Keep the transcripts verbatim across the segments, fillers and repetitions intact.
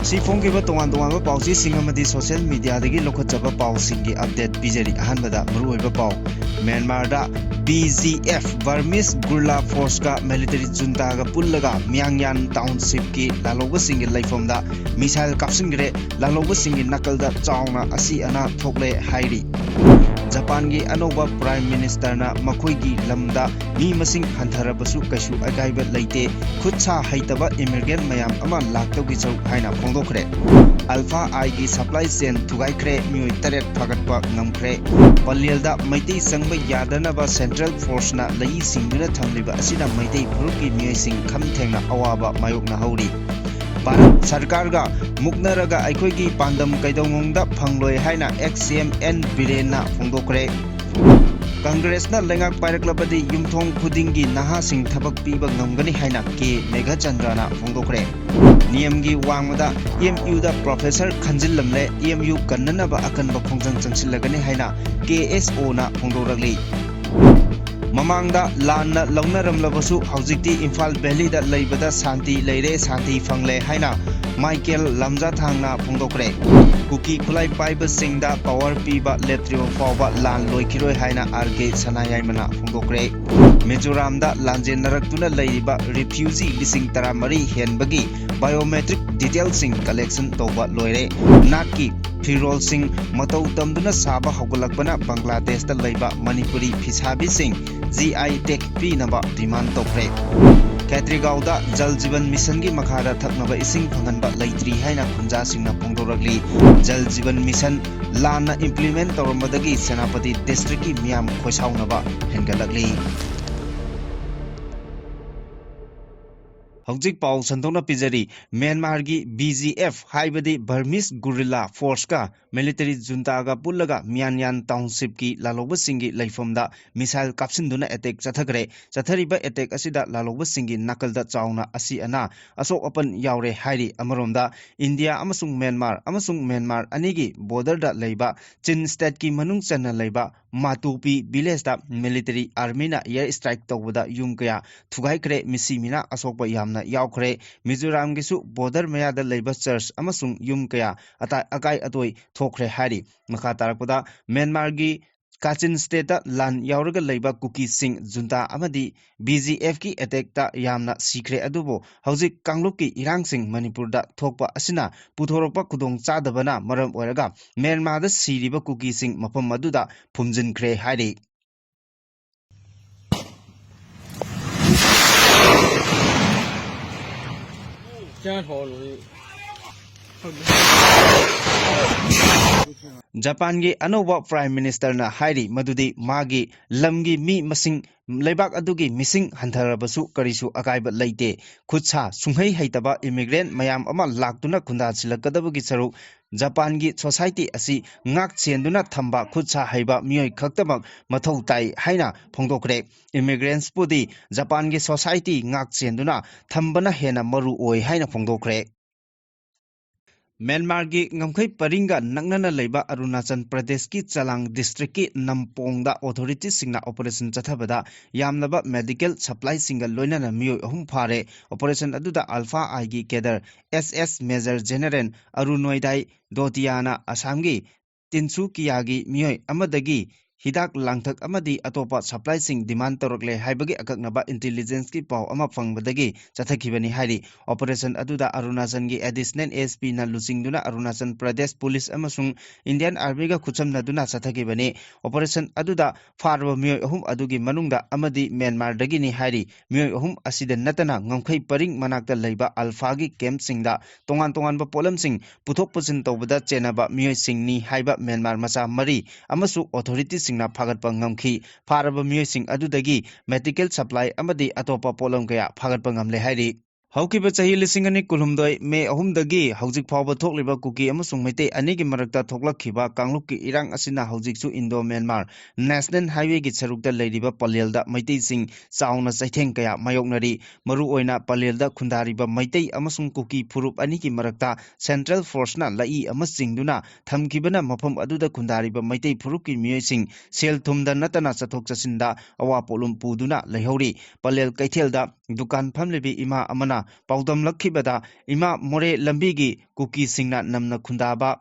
ꯁꯤ ꯐꯣꯡꯈꯤꯕ ꯇꯣꯉꯥꯟ ꯇꯣꯉꯥꯟꯕ ꯄꯥꯎꯆꯦꯁꯤꯡ ꯑꯃꯗꯤ social mediaꯗꯒꯤ ꯂꯧꯈꯠꯆꯕ ꯄꯥꯎꯁꯤꯡꯒꯤ update ꯄꯤꯖꯔꯤ꯫ ꯑꯍꯥꯟꯕꯗ ꯃꯔꯨꯑꯣꯏꯕ ꯄꯥꯎ꯫ ꯃ꯭ꯌꯥꯟꯃꯥꯔꯗ B G F, Burmese Guerrilla Forceꯀ military juntaꯒ ꯄꯨꯜꯂꯒ ꯃ꯭ꯌꯥꯡꯌꯥꯟ townshipꯀꯤ ꯂꯥꯜꯍꯧꯕꯁꯤꯡꯒꯤ ꯂꯩꯐꯝꯗ missile ꯀꯥꯞꯁꯤꯟꯈ꯭ꯔꯦ꯫ ꯂꯥꯜꯍꯧꯕꯁꯤꯡꯒꯤ ꯅꯥꯀꯜꯗ ꯆꯥꯎꯅ ꯑꯁꯤ ꯑꯅꯥ ꯊꯣꯛꯂꯦ ꯍꯥꯏꯔꯤ꯫ ꯖꯄꯥꯟꯒꯤ ꯑꯅꯧꯕ Prime Ministerꯅ ꯃꯈꯣꯏꯒꯤ ꯂꯝꯗ ꯃꯤ ꯃꯁꯤꯡ ꯍꯟꯊꯔꯕꯁꯨ ꯀꯩꯁꯨ ꯑꯀꯥꯏꯕ ꯂꯩꯇꯦ, ꯈꯨꯠ ꯁꯥ ꯍꯩꯇꯕ immigrant ꯃꯌꯥꯝ ꯑꯃ ꯂꯥꯛꯇꯧꯒꯤ ꯁꯔꯨꯛ ꯍꯥꯏꯅ ꯐꯣꯡꯗꯣꯛꯈ꯭ꯔꯦ꯫ Alpha Iꯒꯤ supply chain ꯊꯨꯒꯥꯏꯈ꯭ꯔꯦ, ꯃꯤꯑꯣꯏ ꯇꯔꯦꯠ ꯐꯥꯒꯠꯄ ꯉꯝꯈ꯭ꯔꯦ꯫ ꯄꯂꯦꯜꯗ ꯃꯩꯇꯩ ꯆꯪꯕ ꯌꯥꯗꯅꯕ central forceꯅ ꯂꯩꯏ ꯆꯤꯡꯗꯨꯅ ꯊꯝꯂꯤꯕ ꯑꯁꯤꯅ ꯃꯩꯇꯩ ꯐꯨꯔꯨꯞꯀꯤ ꯃꯤꯑꯣꯏꯁꯤꯡ ꯈꯝ ꯊꯦꯡꯅ ꯑꯋꯥꯕ ꯃꯥꯌꯣꯛꯅꯍꯧꯔꯤ꯫ ꯚꯥꯔꯠ ꯁꯔꯀꯥꯔꯒ ꯃꯨꯛꯅꯔꯒ ꯑꯩꯈꯣꯏꯒꯤ ꯄꯥꯟꯗꯝ ꯀꯩꯗꯧꯅꯨꯡꯗ ꯐꯪꯂꯣꯏ ꯍꯥꯏꯅ ex C M N ꯕꯤꯔꯦꯟꯅ ꯐꯣꯡꯗꯣꯛꯈ꯭ꯔꯦ꯫ ꯀꯪꯒ꯭ꯔꯦꯁꯅ ꯂꯩꯉꯥꯛ ꯄꯥꯏꯔꯛꯂꯕꯗꯤ ꯌꯨꯝꯊꯣꯡ ꯈꯨꯗꯤꯡꯒꯤ ꯅꯍꯥꯁꯤꯡ ꯊꯕꯛ ꯄꯤꯕ ꯉꯝꯒꯅꯤ ꯍꯥꯏꯅ ꯀꯦ ꯃꯦꯘꯆꯟꯗ꯭ꯔꯅ ꯐꯣꯡꯗꯣꯛꯈ꯭ꯔꯦ꯫ ꯅꯤꯌꯝꯒꯤ ꯋꯥꯡꯃꯗ M U ꯗ professor ꯈꯟꯖꯤꯜꯂꯝꯂꯦ, M U ꯀꯟꯅꯅꯕ ꯑꯀꯟꯕ ꯈꯣꯡꯖꯪ ꯆꯪꯁꯤꯜꯂꯒꯅꯤ ꯍꯥꯏꯅ K S Oꯅ ꯐꯣꯡꯗꯣꯔꯛꯂꯤ꯫ ꯃꯃꯥꯡꯗ ꯂꯥꯟꯅ ꯂꯧꯅꯔꯝꯂꯕꯁꯨ ꯍꯧꯖꯤꯛꯇꯤ ꯏꯝꯐꯥꯜ ꯚꯦꯂꯤꯗ ꯂꯩꯕꯗ ꯁꯥꯟꯇꯤ ꯂꯩꯔꯦ, ꯁꯥꯟꯇꯤ ꯐꯪꯂꯦ ꯍꯥꯏꯅ ꯃꯥꯏꯀꯦꯜ ꯂꯝꯖꯥꯊꯥꯡꯅ ꯐꯣꯡꯗꯣꯛꯈ꯭ꯔꯦ꯫ ꯀꯨꯀꯤ ꯈꯨꯠꯂꯥꯏ ꯄꯥꯏꯕꯁꯤꯡꯗ power ꯄꯤꯕ ꯂꯦꯞꯇ꯭ꯔꯤꯕ ꯐꯥꯎꯕ ꯂꯥꯟ ꯂꯣꯏꯈꯤꯔꯣꯏ ꯍꯥꯏꯅ R K ꯁꯅꯥꯌꯥꯏꯃꯅ ꯐꯣꯡꯗꯣꯛꯈ꯭ꯔꯦ꯫ ꯃꯤꯖꯣꯔꯥꯝꯗ ꯂꯥꯟꯖꯦꯟꯅꯔꯛꯇꯨꯅ ꯂꯩꯔꯤꯕ refugee ꯂꯤꯁꯤꯡ ꯇꯔꯥꯃꯔꯤ ꯍꯦꯟꯕꯒꯤ biometric detailꯁꯤꯡ collection ꯇꯧꯕ ꯂꯣꯏꯔꯦ꯫ ꯅꯥꯠꯀꯤ ꯐꯤꯔꯣꯜꯁꯤꯡ ꯃꯇꯧ ꯇꯝꯗꯨꯅ ꯁꯥꯕ ꯍꯧꯒꯠꯂꯛꯄꯅ ꯕꯪꯒ꯭ꯂꯥꯗꯦꯁꯇ ꯂꯩꯕ ꯃꯅꯤꯄꯨꯔꯤ ꯐꯤꯁꯥꯕꯤꯁꯤꯡ G I tag ꯄꯤꯅꯕ demand ꯇꯧꯈ꯭ꯔꯦ꯫ ꯈꯦꯇ꯭ꯔꯤꯒꯥꯎꯗ ꯖꯜ ꯖꯤꯕꯟ ꯃꯤꯁꯟꯒꯤ ꯃꯈꯥꯗ ꯊꯛꯅꯕ ꯏꯁꯤꯡ ꯐꯪꯍꯟꯕ ꯂꯩꯇ꯭ꯔꯤ ꯍꯥꯏꯅ ꯈꯨꯟꯖꯥꯁꯤꯡꯅ ꯐꯣꯡꯗꯣꯔꯛꯂꯤ꯫ ꯖꯜ ꯖꯤꯕꯟ ꯃꯤꯁꯟ ꯂꯥꯟꯅ implement ꯇꯧꯔꯝꯕꯗꯒꯤ ꯁꯦꯅꯥꯄꯇꯤ districtꯀꯤ ꯃꯤꯌꯥꯝ ꯈꯣꯏꯁꯥꯎꯅꯕ ꯍꯦꯟꯒꯠꯂꯛꯂꯤ꯫ ꯍꯧꯖꯤꯛ ꯄꯥꯎ ꯁꯟꯗꯣꯛꯅ ꯄꯤꯖꯔꯤ꯫ ꯃ꯭ꯌꯥꯟꯃꯥꯔꯒꯤ B G F ꯍꯥꯏꯕꯗꯤ Burmese Guerrilla Forceꯀ military juntaꯒ ꯄꯨꯜꯂꯒ ꯃ꯭ꯌꯥꯟꯌꯥꯟ townshipꯀꯤ ꯂꯥꯜꯍꯧꯕꯁꯤꯡꯒꯤ ꯂꯩꯐꯝꯗ missile ꯀꯥꯞꯁꯤꯟꯗꯨꯅ attack ꯆꯠꯊꯈ꯭ꯔꯦ꯫ ꯆꯠꯊꯔꯤꯕ attack ꯑꯁꯤꯗ ꯂꯥꯜꯍꯧꯕꯁꯤꯡꯒꯤ ꯅꯥꯀꯜꯗ ꯆꯥꯎꯅ ꯑꯁꯤ ꯑꯅꯥ, ꯑꯁꯣꯛ ꯑꯄꯟ ꯌꯥꯎꯔꯦ ꯍꯥꯏꯔꯤ꯫ ꯑꯃꯔꯣꯝꯗ ꯏꯟꯗꯤꯌꯥ ꯑꯃꯁꯨꯡ ꯃ꯭ꯌꯥꯟꯃꯥꯔ ꯑꯃꯁꯨꯡ ꯃ꯭ꯌꯥꯟꯃꯥꯔ ꯑꯅꯤꯒꯤ borderꯗ ꯂꯩꯕ ꯆꯤꯟ stateꯀꯤ ꯃꯅꯨꯡ ꯆꯟꯅ ꯂꯩꯕ ꯃꯥꯇꯨꯄꯤ ꯚꯤꯂꯦꯖꯇ ꯃꯤꯂꯤꯇꯔꯤ ꯑꯥꯔꯃꯤꯅ ꯑꯦꯌꯔ ꯁ꯭ꯇ꯭ꯔꯥꯏꯛ ꯇꯧꯕꯗ ꯌꯨꯝ ꯀꯌꯥ ꯊꯨꯒꯥꯏꯈ꯭ꯔꯦ, ꯃꯤꯁꯤ ꯃꯤꯅꯥ ꯑꯁꯣꯛꯄ ꯌꯥꯝꯅ ꯌꯥꯎꯈ꯭ꯔꯦ꯫ ꯃꯤꯖꯣꯔꯥꯝꯒꯤꯁꯨ ꯕꯣꯔꯗꯔ ꯃꯌꯥꯗ ꯂꯩꯕ ꯆꯔꯆ ꯑꯃꯁꯨꯡ ꯌꯨꯝ ꯀꯌꯥ ꯑꯇꯥ-, ꯑꯀꯥꯏ ꯑꯇꯣꯏ ꯊꯣꯛꯈ꯭ꯔꯦ ꯍꯥꯏꯔꯤ꯫ ꯃꯈꯥ ꯇꯥꯔꯛꯄꯗ, ꯃ꯭ꯌꯥꯟꯃꯥꯔꯒꯤ ꯀꯥꯆꯤꯟ ꯁ꯭ꯇꯦꯠꯇ ꯂꯥꯟ ꯌꯥꯎꯔꯒ ꯂꯩꯕ ꯀꯨꯀꯤꯁꯤꯡ ꯖꯨꯟꯇꯥ ꯑꯃꯗꯤ ꯕꯤ ꯖꯤ ꯑꯦꯐꯀꯤ ꯑꯦꯇꯦꯛꯇ ꯌꯥꯝꯅ ꯁꯤꯈ꯭ꯔꯦ, ꯑꯗꯨꯕꯨ ꯍꯧꯖꯤꯛ ꯀꯥꯡꯂꯨꯞꯀꯤ ꯏꯔꯥꯡꯁꯤꯡ ꯃꯅꯤꯄꯨꯔꯗ ꯊꯣꯛꯄ ꯑꯁꯤꯅ ꯄꯨꯊꯣꯔꯛꯄ ꯈꯨꯗꯣꯡꯆꯥꯗꯕꯅ ꯃꯔꯝ ꯑꯣꯏꯔꯒ ꯃ꯭ꯌꯥꯟꯃꯥꯔꯗ ꯁꯤꯔꯤꯕ ꯀꯨꯀꯤꯁꯤꯡ ꯃꯐꯝ ꯑꯗꯨꯗ ꯐꯨꯝꯖꯤꯟꯈ꯭ꯔꯦ ꯍꯥꯏꯔꯤ꯫ ꯖꯄꯥꯟꯒꯤ ꯑꯅꯧꯕ ꯄ꯭ꯔꯥꯏꯝ ꯃꯤꯅꯤꯁꯇꯔꯅ ꯍꯥꯏꯔꯤ ꯃꯗꯨꯗꯤ ꯃꯥꯒꯤ ꯂꯝꯒꯤ ꯃꯤ ꯃꯁꯤꯡ, ꯂꯩꯕꯥꯛ ꯑꯗꯨꯒꯤ ꯃꯤꯁꯤꯡ ꯍꯟꯊꯔꯕꯁꯨ ꯀꯔꯤꯁꯨ ꯑꯀꯥꯏꯕ ꯂꯩꯇꯦ꯫ ꯈꯨꯠꯁꯥ ꯁꯨꯡꯍꯩ ꯍꯩꯇꯕ ꯏꯃꯤꯒ꯭ꯔꯦꯟ ꯃꯌꯥꯝ ꯑꯃ ꯂꯥꯛꯇꯨꯅ ꯈꯨꯟꯗꯥꯁꯤꯜꯂꯛꯀꯗꯕꯒꯤ ꯁꯔꯨꯛ ꯖꯄꯥꯟꯒꯤ ꯁꯣꯁꯥꯏꯇꯤ ꯑꯁꯤ ꯉꯥꯛ ꯁꯦꯟꯗꯨꯅ ꯊꯝꯕ ꯈꯨꯠꯁꯥ ꯍꯩꯕ ꯃꯤꯑꯣꯏ ꯈꯛꯇꯃꯛ ꯃꯊꯧ ꯇꯥꯏ ꯍꯥꯏꯅ ꯐꯣꯡꯗꯣꯛꯈ꯭ꯔꯦ꯫ ꯏꯃꯤꯒ꯭ꯔꯦꯟꯁꯄꯨꯗꯤ ꯖꯄꯥꯟꯒꯤ ꯁꯣꯁꯥꯏꯇꯤ ꯉꯥꯛ ꯁꯦꯟꯗꯨꯅ ꯊꯝꯕꯅ ꯍꯦꯟꯅ ꯃꯔꯨ ꯑꯣꯏ ꯍꯥꯏꯅ ꯐꯣꯡꯗꯣꯛꯈ꯭ꯔꯦ꯫ ꯃ꯭ꯌꯥꯟꯃꯥꯔꯒꯤ ꯉꯝꯈꯩ ꯄꯔꯤꯡꯒ ꯅꯛꯅꯅ ꯂꯩꯕ ꯑꯔꯨꯅꯥꯆꯜ ꯄ꯭ꯔꯗꯦꯁꯀꯤ ꯆꯂꯥꯡ ꯗꯤꯁꯇ꯭ꯔꯤꯛꯀꯤ ꯅꯝꯄꯣꯡꯗ ꯑꯣꯊꯣꯔꯤꯇꯤꯁꯤꯡꯅ ꯑꯣꯄꯔꯦꯁꯟ ꯆꯠꯊꯕꯗ ꯌꯥꯝꯂꯕ ꯃꯦꯗꯤꯀꯦꯜ ꯁꯄ꯭ꯂꯥꯏꯁꯤꯡꯒ ꯂꯣꯏꯅꯅ ꯃꯤꯑꯣꯏ ꯑꯍꯨꯝ ꯐꯥꯔꯦ꯫ ꯑꯣꯄꯔꯦꯁꯟ ꯑꯗꯨꯗ ꯑꯜꯐꯥ ꯑꯥꯏꯒꯤ ꯀꯦꯗꯔ ꯑꯦꯁ ꯑꯦꯁ ꯃꯦꯖꯔ ꯖꯦꯅꯔꯦꯜ ꯑꯔꯨꯅꯣꯏꯗꯥꯏ ꯗꯣꯇꯤꯌꯥꯅ ꯑꯁꯥꯝꯒꯤ ꯇꯤꯟꯁꯨꯀꯤꯌꯥꯒꯤ ꯃꯤꯑꯣꯏ ꯑꯃꯗꯒꯤ ꯍꯤꯗꯥꯛ ꯂꯥꯡꯊꯛ ꯑꯃꯗꯤ ꯑꯇꯣꯞꯄ ꯁꯄ꯭ꯂꯥꯏꯁꯤꯡ ꯗꯤꯃꯥꯟ ꯇꯧꯔꯛꯂꯦ ꯍꯥꯏꯕꯒꯤ ꯑꯀꯛꯅꯕ ꯏꯟꯇꯦꯂꯤꯖꯦꯟꯁꯀꯤ ꯄꯥꯎ ꯑꯃ ꯐꯪꯕꯗꯒꯤ ꯆꯠꯊꯈꯤꯕꯅꯤ ꯍꯥꯏꯔꯤ꯫ ꯑꯣꯄꯔꯦꯁꯟ ꯑꯗꯨꯗ ꯑꯔꯨꯅꯥꯆꯜꯒꯤ ꯑꯦꯗꯤꯁꯅꯦꯜ ꯑꯦꯁ ꯄꯤꯅ ꯂꯨꯆꯤꯡꯗꯨꯅ ꯑꯔꯨꯅꯥꯆꯜ ꯄ꯭ꯔꯗꯦꯁ ꯄꯨꯂꯤꯁ ꯑꯃꯁꯨꯡ ꯏꯟꯗꯤꯌꯟ ꯑꯥꯔꯃꯤꯒ ꯈꯨꯠꯁꯝꯅꯗꯨꯅ ꯆꯠꯊꯈꯤꯕꯅꯤ꯫ ꯑꯣꯄꯔꯦꯁꯟ ꯑꯗꯨꯗ ꯐꯥꯔꯕ ꯃꯤꯑꯣꯏ ꯑꯍꯨꯝ ꯑꯗꯨꯒꯤ ꯃꯅꯨꯡꯗ ꯑꯃꯗꯤ ꯃ꯭ꯌꯥꯟꯃꯥꯔꯗꯒꯤꯅꯤ ꯍꯥꯏꯔꯤ꯫ ꯃꯤꯑꯣꯏ ꯑꯍꯨꯝ ꯑꯁꯤꯗ ꯅꯠꯇꯅ ꯉꯝꯈꯩ ꯄꯔꯤꯡ ꯃꯅꯥꯛꯇ ꯂꯩꯕ ꯑꯜꯐꯥꯒꯤ ꯀꯦꯝꯞꯁꯤꯡꯗ ꯇꯣꯉꯥꯟ ꯇꯣꯉꯥꯟꯕ ꯄꯣꯠꯂꯝꯁꯤꯡ ꯄꯨꯊꯣꯛ ꯄꯨꯁꯤꯟ ꯇꯧꯕꯗ ꯆꯦꯟꯅꯕ ꯃꯤꯑꯣꯏꯁꯤꯡꯅꯤ ꯍꯥꯏꯕ ꯃ꯭ꯌꯥꯟꯃꯥꯔ ꯃꯆꯥ ꯃꯔꯤ ꯑꯃꯁꯨ ꯑꯣꯊꯣꯔꯤꯇꯤꯁꯤꯡꯅ ꯐꯥꯒꯠꯄ ꯉꯝꯈꯤ꯫ ꯐꯥꯔꯕ ꯃꯤꯑꯣꯏꯁꯤꯡ ꯑꯗꯨꯗꯒꯤ ꯃꯦꯗꯤꯀꯦꯜ ꯁꯄ꯭ꯂꯥꯏ ꯑꯃꯗꯤ ꯑꯇꯣꯞꯄ ꯄꯣꯠꯂꯝ ꯀꯌꯥ ꯐꯥꯒꯠꯄ ꯉꯝꯂꯦ ꯍꯥꯏꯔꯤ꯫ ꯍꯧꯈꯤꯕ ꯆꯍꯤ ꯂꯤꯁꯤꯡ ꯑꯅꯤ ꯀꯨꯟꯍꯨꯝꯗꯣꯏ ꯃꯦ ꯑꯍꯨꯝꯗꯒꯤ ꯍꯧꯖꯤꯛ ꯐꯥꯎꯕ ꯊꯣꯛꯂꯤꯕ ꯀꯨꯀꯤ ꯑꯃꯁꯨꯡ ꯃꯩꯇꯩ ꯑꯅꯤꯒꯤ ꯃꯔꯛꯇ ꯊꯣꯛꯂꯛꯈꯤꯕ ꯀꯥꯡꯂꯨꯞꯀꯤ ꯏꯔꯥꯡ ꯑꯁꯤꯅ ꯍꯧꯖꯤꯛꯁꯨ ꯏꯟꯗꯣ ꯃ꯭ꯌꯥꯟꯃꯥꯔ ꯅꯦꯁꯅꯦꯜ ꯍꯥꯏꯋꯦꯒꯤ ꯁꯔꯨꯛꯇ ꯂꯩꯔꯤꯕ ꯄꯂꯦꯜꯗ ꯃꯩꯇꯩꯁꯤꯡ ꯆꯥꯎꯅ ꯆꯩꯊꯦꯡ ꯀꯌꯥ ꯃꯥꯌꯣꯛꯅꯔꯤ꯫ ꯃꯔꯨꯑꯣꯏꯅ ꯄꯂꯦꯜꯗ ꯈꯨꯟꯗꯥꯔꯤꯕ ꯃꯩꯇꯩ ꯑꯃꯁꯨꯡ ꯀꯨꯀꯤ ꯐꯨꯔꯨꯞ ꯑꯅꯤꯒꯤ ꯃꯔꯛꯇ ꯁꯦꯟꯇ꯭ꯔꯦꯜ ꯐꯣꯔꯁꯅ ꯂꯥꯏꯏ ꯑꯃ ꯆꯤꯡꯗꯨꯅ ꯊꯝꯈꯤꯕꯅ ꯃꯐꯝ ꯑꯗꯨꯗ ꯈꯨꯟꯗꯥꯔꯤꯕ ꯃꯩꯇꯩ ꯐꯨꯔꯨꯞꯀꯤ ꯃꯤꯑꯣꯏꯁꯤꯡ ꯁꯦꯜ ꯊꯨꯝꯗ ꯅꯠꯇꯅ ꯆꯠꯊꯣꯛ ꯆꯠꯁꯤꯟꯗ ꯑꯋꯥ ꯄꯣꯠꯂꯨꯝ ꯄꯨꯗꯨꯅ ꯂꯩꯍꯧꯔꯤ꯫ ꯄꯂꯦꯜ ꯀꯩꯊꯦꯜꯗ ꯗꯨꯀꯥꯟ ꯐꯝꯂꯤꯕꯤ ꯏꯃꯥ ꯑꯃꯅ ꯄꯥꯎꯗꯝꯂꯛꯈꯤꯕꯗ, ꯏꯃꯥ ꯃꯣꯔꯦ ꯂꯝꯕꯤꯒꯤ ꯀꯨꯀꯤꯁꯤꯡꯅ ꯅꯝꯅ ꯈꯨꯟꯗꯥꯕ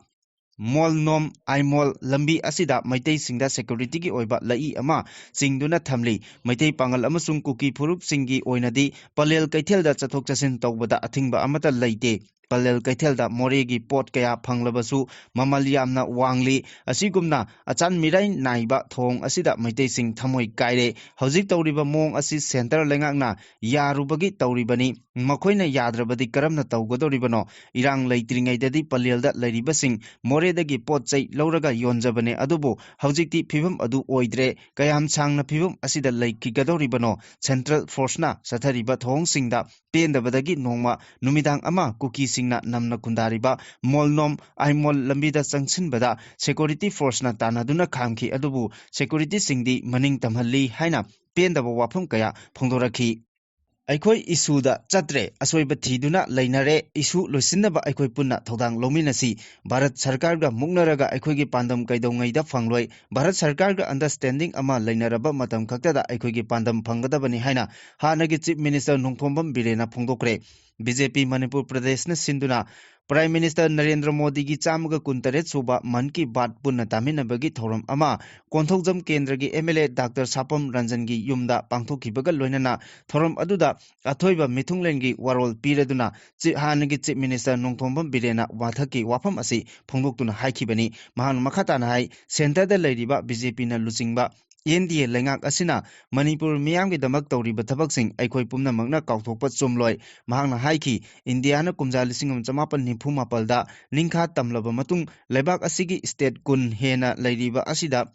ꯃꯣꯜ ꯅꯣꯝ ꯑꯥꯏꯃꯣꯜ ꯂꯝꯕꯤ ꯑꯁꯤꯗ ꯃꯩꯇꯩꯁꯤꯡꯗ ꯁꯦꯀ꯭ꯌꯨꯔꯤꯇꯤꯒꯤ ꯑꯣꯏꯕ ꯂꯥꯏꯏ ꯑꯃ ꯆꯤꯡꯗꯨꯅ ꯊꯝꯂꯤ꯫ ꯃꯩꯇꯩ ꯄꯥꯉꯜ ꯑꯃꯁꯨꯡ ꯀꯨꯀꯤ ꯐꯨꯔꯨꯞꯁꯤꯡꯒꯤ ꯑꯣꯏꯅꯗꯤ ꯄꯂꯦꯜ ꯀꯩꯊꯦꯜꯗ ꯆꯠꯊꯣꯛ ꯆꯠꯁꯤꯟ ꯇꯧꯕꯗ ꯑꯊꯤꯡꯕ ꯑꯃꯠꯇ ꯂꯩꯇꯦ꯫ ꯄꯂꯦꯜ ꯀꯩꯊꯦꯜꯗ ꯃꯣꯔꯦꯒꯤ ꯄꯣꯠ ꯀꯌꯥ ꯐꯪꯂꯕꯁꯨ ꯃꯃꯜ ꯌꯥꯝꯅ ꯋꯥꯡꯂꯤ꯫ ꯑꯁꯤꯒꯨꯝꯅ ꯑꯆꯥꯟ ꯃꯤꯔꯥꯏ ꯅꯥꯏꯕ ꯊꯧꯑꯣꯡ ꯑꯁꯤꯗ ꯃꯩꯇꯩꯁꯤꯡ ꯊꯃꯣꯏ ꯀꯥꯏꯔꯦ꯫ ꯍꯧꯖꯤꯛ ꯇꯧꯔꯤꯕ ꯃꯑꯣꯡ ꯑꯁꯤ ꯁꯦꯟꯇꯔ ꯂꯩꯉꯥꯛꯅ ꯌꯥꯔꯨꯕꯒꯤ ꯇꯧꯔꯤꯕꯅꯤ꯫ ꯃꯈꯣꯏꯅ ꯌꯥꯗ꯭ꯔꯕꯗꯤ ꯀꯔꯝꯅ ꯇꯧꯒꯗꯧꯔꯤꯕꯅꯣ? ꯏꯔꯥꯡ ꯂꯩꯇ꯭ꯔꯤꯉꯩꯗꯗꯤ ꯄꯂꯦꯜꯗ ꯂꯩꯔꯤꯕꯁꯤꯡ ꯃꯣꯔꯦꯗꯒꯤ ꯄꯣꯠ ꯆꯩ ꯂꯧꯔꯒ ꯌꯣꯟꯖꯕꯅꯦ, ꯑꯗꯨꯕꯨ ꯍꯧꯖꯤꯛꯇꯤ ꯐꯤꯕꯝ ꯑꯗꯨ ꯑꯣꯏꯗ꯭ꯔꯦ꯫ ꯀꯌꯥꯝ ꯁꯥꯡꯅ ꯐꯤꯕꯝ ꯑꯁꯤꯗ ꯂꯩꯈꯤꯒꯗꯧꯔꯤꯕꯅꯣ? ꯁꯦꯟꯇ꯭ꯔꯦꯜ ꯐꯣꯔꯁꯅ ꯆꯠꯊꯔꯤꯕ ꯊꯧꯑꯣꯡꯁꯤꯡꯗ ꯄꯦꯟꯗꯕꯗꯒꯤ ꯅꯣꯡꯃ ꯅꯨꯃꯤꯗꯥꯡ ꯑꯃ ꯀꯨꯀꯤꯁꯤꯡꯅ ꯅꯝꯅ ꯈꯨꯟꯗꯥꯔꯤꯕ ꯃꯣꯜꯅꯣꯝ ꯑꯥꯏꯃꯣꯜ ꯂꯝꯕꯤꯗ ꯆꯪꯁꯤꯟꯕꯗ ꯁꯦꯀ꯭ꯌꯨꯔꯤꯇꯤ ꯐꯣꯔꯁꯅ ꯇꯥꯟꯅꯗꯨꯅ ꯈꯥꯝꯈꯤ, ꯑꯗꯨꯕꯨ ꯁꯦꯀ꯭ꯌꯨꯔꯤꯇꯤꯁꯤꯡꯗꯤ ꯃꯅꯤꯡ ꯇꯝꯍꯜꯂꯤ ꯍꯥꯏꯅ ꯄꯦꯟꯗꯕ ꯋꯥꯐꯝ ꯀꯌꯥ ꯐꯣꯡꯗꯣꯔꯛꯈꯤ꯫ ꯑꯩꯈꯣꯏ ꯏꯁꯨꯗ ꯆꯠꯇ꯭ꯔꯦ, ꯑꯁꯣꯏꯕ ꯊꯤꯗꯨꯅ ꯂꯩꯅꯔꯦ꯫ ꯏꯁꯨ ꯂꯣꯏꯁꯤꯟꯅꯕ ꯑꯩꯈꯣꯏ ꯄꯨꯟꯅ ꯊꯧꯗꯥꯡ ꯂꯧꯃꯤꯟꯅꯁꯤ꯫ ꯚꯥꯔꯠ ꯁꯔꯀꯥꯔꯒ ꯃꯨꯛꯅꯔꯒ ꯑꯩꯈꯣꯏꯒꯤ ꯄꯥꯟꯗꯝ ꯀꯩꯗꯧꯉꯩꯗ ꯐꯪꯂꯣꯏ꯫ ꯚꯥꯔꯠ ꯁꯔꯀꯥꯔꯒ ꯑꯟꯗꯔꯁ꯭ꯇꯦꯟꯗꯤꯡ ꯑꯃ ꯂꯩꯅꯔꯕ ꯃꯇꯝ ꯈꯛꯇꯗ ꯑꯩꯈꯣꯏꯒꯤ ꯄꯥꯟꯗꯝ ꯐꯪꯒꯗꯕꯅꯤ ꯍꯥꯏꯅ ꯍꯥꯟꯅꯒꯤ ꯆꯤꯐ ꯃꯤꯅꯤꯁꯇꯔ ꯅꯣꯡꯊꯣꯝꯕꯝ ꯕꯤꯔꯦꯟꯅ ꯐꯣꯡꯗꯣꯛꯈ꯭ꯔꯦ꯫ ꯕꯤ ꯖꯦ ꯄꯤ ꯃꯅꯤꯄꯨꯔ ꯄ꯭ꯔꯗꯦꯁꯅ ꯁꯤꯟꯗꯨꯅ ꯄ꯭ꯔꯥꯏꯝ ꯃꯤꯅꯤꯁꯇꯔ ꯅꯔꯦꯟꯗ꯭ꯔ ꯃꯣꯗꯤꯒꯤ ꯆꯥꯝꯃꯒ ꯀꯨꯟꯇꯔꯦꯠ ꯁꯨꯕ ꯃꯟ ꯀꯤ ꯕꯥꯠ ꯄꯨꯟꯅ ꯇꯥꯃꯤꯟꯅꯕꯒꯤ ꯊꯧꯔꯝ ꯑꯃ ꯀꯣꯟꯊꯧꯖꯝ ꯀꯦꯟꯗ꯭ꯔꯒꯤ ꯑꯦꯝ ꯑꯦꯜ ꯑꯦ ꯗꯥꯛꯇꯔ ꯁꯥꯄꯝ ꯔꯟꯖꯟꯒꯤ ꯌꯨꯝꯗ ꯄꯥꯡꯊꯣꯛꯈꯤꯕꯒ ꯂꯣꯏꯅꯅ ꯊꯧꯔꯝ ꯑꯗꯨꯗ ꯑꯊꯣꯏꯕ ꯃꯤꯊꯨꯡꯂꯦꯟꯒꯤ ꯋꯥꯔꯣꯜ ꯄꯤꯔꯗꯨꯅ ꯆꯤ-, ꯍꯥꯟꯅꯒꯤ ꯆꯤꯐ ꯃꯤꯅꯤꯁꯇꯔ ꯅꯣꯡꯊꯣꯝꯕꯝ ꯕꯤꯔꯦꯟꯅ ꯋꯥꯊꯛꯀꯤ ꯋꯥꯐꯝ ꯑꯁꯤ ꯐꯣꯡꯗꯣꯛꯇꯨꯅ ꯍꯥꯏꯈꯤꯕꯅꯤ꯫ ꯃꯍꯥꯛꯅ ꯃꯈꯥ ꯇꯥꯅ ꯍꯥꯏ, ꯁꯦꯟꯇꯔꯗ ꯂꯩꯔꯤꯕ ꯕꯤ ꯖꯦ ꯄꯤꯅ ꯂꯨꯆꯤꯡꯕ ꯑꯦꯟ ꯗꯤ ꯑꯦ ꯂꯩꯉꯥꯛ ꯑꯁꯤꯅ ꯃꯅꯤꯄꯨꯔ ꯃꯤꯌꯥꯝꯒꯤꯗꯃꯛ ꯇꯧꯔꯤꯕ ꯊꯕꯛꯁꯤꯡ ꯑꯩꯈꯣꯏ ꯄꯨꯝꯅꯃꯛꯅ ꯀꯥꯎꯊꯣꯛꯄ ꯆꯨꯝꯂꯣꯏ꯫ ꯃꯍꯥꯛꯅ ꯍꯥꯏꯈꯤ, ꯏꯟꯗꯤꯌꯥꯅ ꯀꯨꯝꯖꯥ ꯂꯤꯁꯤꯡ ꯑꯃ ꯆꯃꯥꯄꯟ ꯅꯤꯐꯨ ꯃꯥꯄꯜꯗ ꯅꯤꯡꯈꯥ ꯇꯝꯂꯕ ꯃꯇꯨꯡ ꯂꯩꯕꯥꯛ ꯑꯁꯤꯒꯤ ꯁ꯭ꯇꯦꯠ ꯀꯨꯟ ꯍꯦꯟꯅ ꯂꯩꯔꯤꯕ ꯑꯁꯤꯗ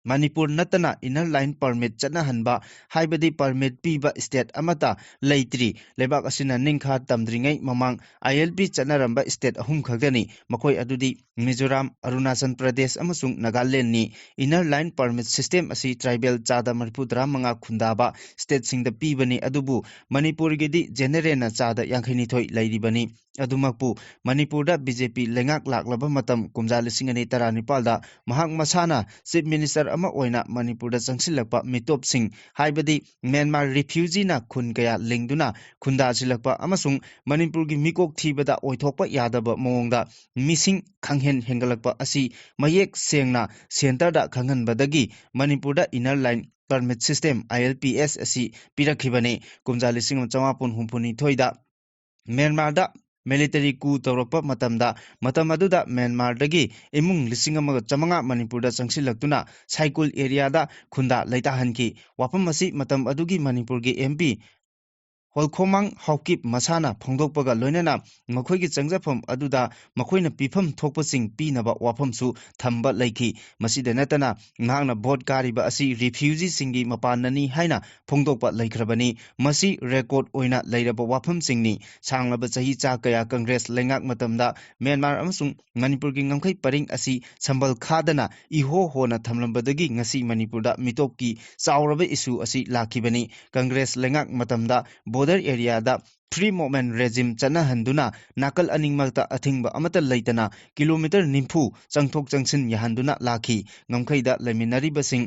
ꯃꯅꯤꯄꯨꯔ ꯅꯠꯇꯅ inner line permit ꯆꯠꯅꯍꯟꯕ, ꯍꯥꯏꯕꯗꯤ permit ꯄꯤꯕ state ꯑꯃꯠꯇ ꯂꯩꯇ꯭ꯔꯤ꯫ ꯂꯩꯕꯥꯛ ꯑꯁꯤꯅ ꯅꯤꯡꯈꯥ ꯇꯝꯗ꯭ꯔꯤꯉꯩ ꯃꯃꯥꯡ I L P ꯆꯠꯅꯔꯝꯕ state ꯑꯍꯨꯝ ꯈꯛꯇꯅꯤ꯫ ꯃꯈꯣꯏ ꯑꯗꯨꯗꯤ ꯃꯤꯖꯣꯔꯥꯝ, ꯑꯔꯨꯅꯥꯆꯜ ꯄ꯭ꯔꯗꯦꯁ ꯑꯃꯁꯨꯡ ꯅꯥꯒꯥꯂꯦꯟꯗꯅꯤ꯫ Inner line permit system ꯑꯁꯤ tribal ꯆꯥꯗ ꯃꯔꯤꯐꯨ ꯇꯔꯥ ꯃꯉꯥ ꯈꯨꯟꯗꯥꯕ stateꯁꯤꯡꯗ ꯄꯤꯕꯅꯤ, ꯑꯗꯨꯕꯨ ꯃꯅꯤꯄꯨꯔꯒꯤꯗꯤ generalꯅ ꯆꯥꯗ ꯌꯥꯡꯈꯩꯅꯤꯊꯣꯏ ꯂꯩꯔꯤꯕꯅꯤ꯫ ꯑꯗꯨꯃꯛꯄꯨ ꯃꯅꯤꯄꯨꯔꯗ B J P ꯂꯩꯉꯥꯛ ꯂꯥꯛꯂꯕ ꯃꯇꯝ ꯀꯨꯝꯖꯥ ꯂꯤꯁꯤꯡ ꯑꯅꯤ ꯇꯔꯥꯅꯤꯄꯥꯜꯗ ꯃꯍꯥꯛ ꯃꯁꯥꯅ Chief Minister ꯑꯃ ꯑꯣꯏꯅ ꯃꯅꯤꯄꯨꯔꯗ ꯆꯪꯁꯤꯜꯂꯛꯄ ꯃꯤꯇꯣꯞꯁꯤꯡ, ꯍꯥꯏꯕꯗꯤ ꯃ꯭ꯌꯥꯟꯃꯥꯔ refugeeꯅ ꯈꯨꯟ ꯀꯌꯥ ꯂꯤꯡꯗꯨꯅ ꯈꯨꯟꯗꯥꯁꯤꯜꯂꯛꯄ ꯑꯃꯁꯨꯡ ꯃꯅꯤꯄꯨꯔꯒꯤ ꯃꯤꯀꯣꯛ ꯊꯤꯕꯗ ꯑꯣꯏꯊꯣꯛꯄ ꯌꯥꯗꯕ ꯃꯑꯣꯡꯗ ꯃꯤꯁꯤꯡ ꯈꯪꯍꯦꯟ ꯍꯦꯟꯒꯠꯂꯛꯄ ꯑꯁꯤ ꯃꯌꯦꯛ ꯁꯦꯡꯅ centreꯗ ꯈꯪꯍꯟꯕꯗꯒꯤ ꯃꯅꯤꯄꯨꯔꯗ inner line permit system, I L P S, ꯑꯁꯤ ꯄꯤꯔꯛꯈꯤꯕꯅꯤ꯫ ꯀꯨꯝꯖꯥ ꯂꯤꯁꯤꯡ ꯑꯃ ꯆꯃꯥꯄꯟ ꯍꯨꯝꯐꯨꯅꯤꯊꯣꯏꯗ ꯃ꯭ꯌꯥꯟꯃꯥꯔꯗ military coup ꯇꯧꯔꯛꯄ ꯃꯇꯝꯗ, ꯃꯇꯝ ꯑꯗꯨꯗ ꯃ꯭ꯌꯥꯟꯃꯥꯔꯗꯒꯤ ꯏꯃꯨꯡ ꯂꯤꯁꯤꯡ ꯑꯃꯒ ꯆꯃꯉꯥ ꯃꯅꯤꯄꯨꯔꯗ ꯆꯪꯁꯤꯜꯂꯛꯇꯨꯅ ꯁꯥꯏꯀꯨꯜ areaꯗ ꯈꯨꯟꯗꯥ ꯂꯩꯇꯥꯍꯟꯈꯤ꯫ ꯋꯥꯐꯝ ꯑꯁꯤ ꯃꯇꯝ ꯑꯗꯨꯒꯤ ꯃꯅꯤꯄꯨꯔꯒꯤ M P ꯍꯣꯜꯈꯣꯃꯥꯡ ꯍꯥꯎꯀꯤꯞ ꯃꯁꯥꯅ ꯐꯣꯡꯗꯣꯛꯄꯒ ꯂꯣꯏꯅꯅ ꯃꯈꯣꯏꯒꯤ ꯆꯪꯖꯐꯝ ꯑꯗꯨꯗ ꯃꯈꯣꯏꯅ ꯄꯤꯐꯝ ꯊꯣꯛꯄꯁꯤꯡ ꯄꯤꯅꯕ ꯋꯥꯐꯝꯁꯨ ꯊꯝꯕ ꯂꯩꯈꯤ꯫ ꯃꯁꯤꯗ ꯅꯠꯇꯅ ꯃꯍꯥꯛꯅ ꯚꯣꯠ ꯀꯥꯔꯤꯕ ꯑꯁꯤ refugeeꯁꯤꯡꯒꯤ ꯃꯄꯥꯟꯅꯅꯤ ꯍꯥꯏꯅ ꯐꯣꯡꯗꯣꯛꯄ ꯂꯩꯈ꯭ꯔꯕꯅꯤ꯫ ꯃꯁꯤ record ꯑꯣꯏꯅ ꯂꯩꯔꯕ ꯋꯥꯐꯝꯁꯤꯡꯅꯤ꯫ ꯁꯥꯡꯂꯕ ꯆꯍꯤ ꯆꯥ ꯀꯌꯥ ꯀꯪꯒ꯭ꯔꯦꯁ ꯂꯩꯉꯥꯛ ꯃꯇꯝꯗ ꯃ꯭ꯌꯥꯟꯃꯥꯔ ꯑꯃꯁꯨꯡ ꯃꯅꯤꯄꯨꯔꯒꯤ ꯉꯝꯈꯩ ꯄꯔꯤꯡ ꯑꯁꯤ ꯁꯝꯕꯜ ꯈꯥꯗꯅ ꯏꯍꯣ ꯍꯣꯅ ꯊꯝꯂꯝꯕꯗꯒꯤ ꯉꯁꯤ ꯃꯅꯤꯄꯨꯔꯗ ꯃꯤꯇꯣꯞꯀꯤ ꯆꯥꯎꯔꯕ issue ꯑꯁꯤ ꯂꯥꯛꯈꯤꯕꯅꯤ꯫ ꯀꯪꯒ꯭ꯔꯦꯁ ꯂꯩꯉꯥꯛ ꯃꯇꯝꯗ border areaꯗ free movement regime ꯆꯠꯅꯍꯟꯗꯨꯅ ꯅꯥꯀꯜ ꯑꯅꯤꯃꯛꯇ ꯑꯊꯤꯡꯕ ꯑꯃꯠꯇ ꯂꯩꯇꯅ kilometre ꯅꯤꯐꯨ ꯆꯪꯊꯣꯛ ꯆꯪꯁꯤꯟ ꯌꯥꯍꯟꯗꯨꯅ ꯂꯥꯛꯈꯤ꯫ ꯉꯝꯈꯩꯗ ꯂꯩꯃꯤꯟꯅꯔꯤꯕꯁꯤꯡ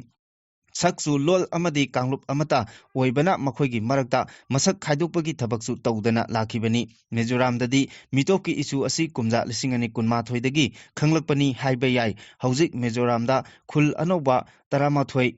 ꯁꯛ ꯆꯨ ꯂꯣꯜ ꯑꯃꯗꯤ ꯀꯥꯡꯂꯨꯞ ꯑꯃꯠꯇ ꯑꯣꯏꯕꯅ ꯃꯈꯣꯏꯒꯤ ꯃꯔꯛꯇ ꯃꯁꯛ ꯈꯥꯏꯗꯣꯛꯄꯒꯤ ꯊꯕꯛꯁꯨ ꯇꯧꯗꯅ ꯂꯥꯛꯈꯤꯕꯅꯤ꯫ ꯃꯤꯖꯣꯔꯥꯝꯗꯗꯤ ꯃꯤꯇꯣꯞꯀꯤ issue ꯑꯁꯤ ꯀꯨꯝꯖꯥ ꯂꯤꯁꯤꯡ ꯑꯅꯤ ꯀꯨꯟꯃꯥꯊꯣꯏꯗꯒꯤ ꯈꯪꯂꯛꯄꯅꯤ ꯍꯥꯏꯕ ꯌꯥꯏ꯫ ꯍꯧꯖꯤꯛ ꯃꯤꯖꯣꯔꯥꯝꯗ ꯈꯨꯜ ꯑꯅꯧꯕ ꯇꯔꯥꯃꯥꯊꯣꯏ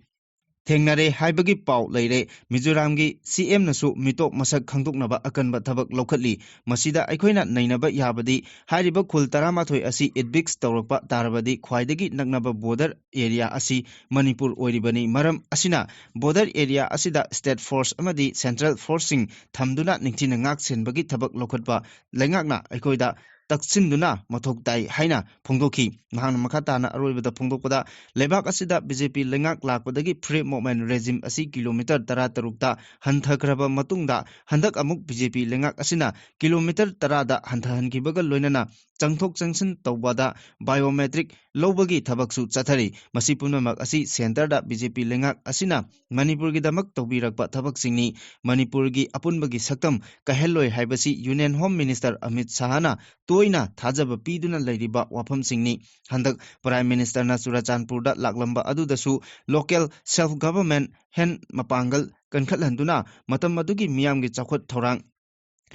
ꯊꯦꯡꯅꯔꯦ ꯍꯥꯏꯕꯒꯤ ꯄꯥꯎ ꯂꯩꯔꯦ꯫ ꯃꯤꯖꯣꯔꯥꯝꯒꯤ C Mꯅꯁꯨ ꯃꯤꯇꯣꯞ ꯃꯁꯛ ꯈꯪꯗꯣꯛꯅꯕ ꯑꯀꯟꯕ ꯊꯕꯛ ꯂꯧꯈꯠꯂꯤ꯫ ꯃꯁꯤꯗ ꯑꯩꯈꯣꯏꯅ ꯅꯩꯅꯕ ꯌꯥꯕꯗꯤ ꯍꯥꯏꯔꯤꯕ ꯈꯨꯜ ꯇꯔꯥꯃꯥꯊꯣꯏ ꯑꯁꯤ evict ꯇꯧꯔꯛꯄ ꯇꯥꯔꯕꯗꯤ ꯈ꯭ꯋꯥꯏꯗꯒꯤ ꯅꯛꯅꯕ border area ꯑꯁꯤ ꯃꯅꯤꯄꯨꯔ ꯑꯣꯏꯔꯤꯕꯅꯤ꯫ ꯃꯔꯝ ꯑꯁꯤꯅ border area ꯑꯁꯤꯗ state force ꯑꯃꯗꯤ central forceꯁꯤꯡ ꯊꯝꯗꯨꯅ ꯅꯤꯡꯊꯤꯅ ꯉꯥꯛ ꯁꯦꯟꯕꯒꯤ ꯊꯕꯛ ꯂꯧꯈꯠꯄ ꯂꯩꯉꯥꯛꯅ ꯑꯩꯈꯣꯏꯗ ꯆꯪꯁꯤꯟꯗꯨꯅ ꯃꯊꯧ ꯇꯥꯏ ꯍꯥꯏꯅ ꯐꯣꯡꯗꯣꯛꯈꯤ꯫ ꯃꯍꯥꯛꯅ ꯃꯈꯥ ꯇꯥꯅ ꯑꯔꯣꯏꯕꯗ ꯐꯣꯡꯗꯣꯛꯄꯗ, ꯂꯩꯕꯥꯛ ꯑꯁꯤꯗ ꯕꯤ ꯖꯦ ꯄꯤ ꯂꯩꯉꯥꯛ ꯂꯥꯛꯄꯗꯒꯤ Free Movement Regime ꯑꯁꯤ ꯀꯤꯂꯣꯃꯤꯇꯔ ꯇꯔꯥꯇꯔꯨꯛꯇ ꯍꯟꯊꯈ꯭ꯔꯕ ꯃꯇꯨꯡꯗ, ꯍꯟꯗꯛ ꯑꯃꯨꯛ ꯕꯤ ꯖꯦ ꯄꯤ ꯂꯩꯉꯥꯛ ꯑꯁꯤꯅ ꯀꯤꯂꯣꯃꯤꯇꯔ ꯇꯔꯥꯗ ꯍꯟꯊꯍꯟꯈꯤꯕꯒ ꯂꯣꯏꯅꯅ ꯆꯪꯊꯣꯛ ꯆꯪꯁꯤꯟ ꯇꯧꯕꯗ biometric ꯂꯧꯕꯒꯤ ꯊꯕꯛꯁꯨ ꯆꯠꯊꯔꯤ꯫ ꯃꯁꯤ ꯄꯨꯝꯅꯃꯛ ꯑꯁꯤ centreꯗ ꯕꯤ ꯖꯦ ꯄꯤ ꯂꯩꯉꯥꯛ ꯑꯁꯤꯅ ꯃꯅꯤꯄꯨꯔꯒꯤꯗꯃꯛ ꯇꯧꯕꯤꯔꯛꯄ ꯊꯕꯛꯁꯤꯡꯅꯤ꯫ ꯃꯅꯤꯄꯨꯔꯒꯤ ꯑꯄꯨꯟꯕꯒꯤ ꯁꯛꯇꯝ ꯀꯥꯏꯍꯜꯂꯣꯏ ꯍꯥꯏꯕꯁꯤ Union Home Minister ꯑꯃꯤꯠ ꯁꯥꯍꯅ ꯇꯣꯏꯅ ꯊꯥꯖꯕ ꯄꯤꯗꯨꯅ ꯂꯩꯔꯤꯕ ꯋꯥꯐꯝꯁꯤꯡꯅꯤ꯫ ꯍꯟꯗꯛ Prime Ministerꯅ ꯆꯨꯔꯥꯆꯥꯟꯄꯨꯔꯗ ꯂꯥꯛꯂꯝꯕ ꯑꯗꯨꯗꯁꯨ local self government ꯍꯦꯟ ꯃꯄꯥꯡꯒꯜ ꯀꯟꯈꯠꯍꯟꯗꯨꯅ ꯃꯇꯝ ꯑꯗꯨꯒꯤ ꯃꯤꯌꯥꯝꯒꯤ ꯆꯥꯎꯈꯠ ꯊꯧꯔꯥꯡ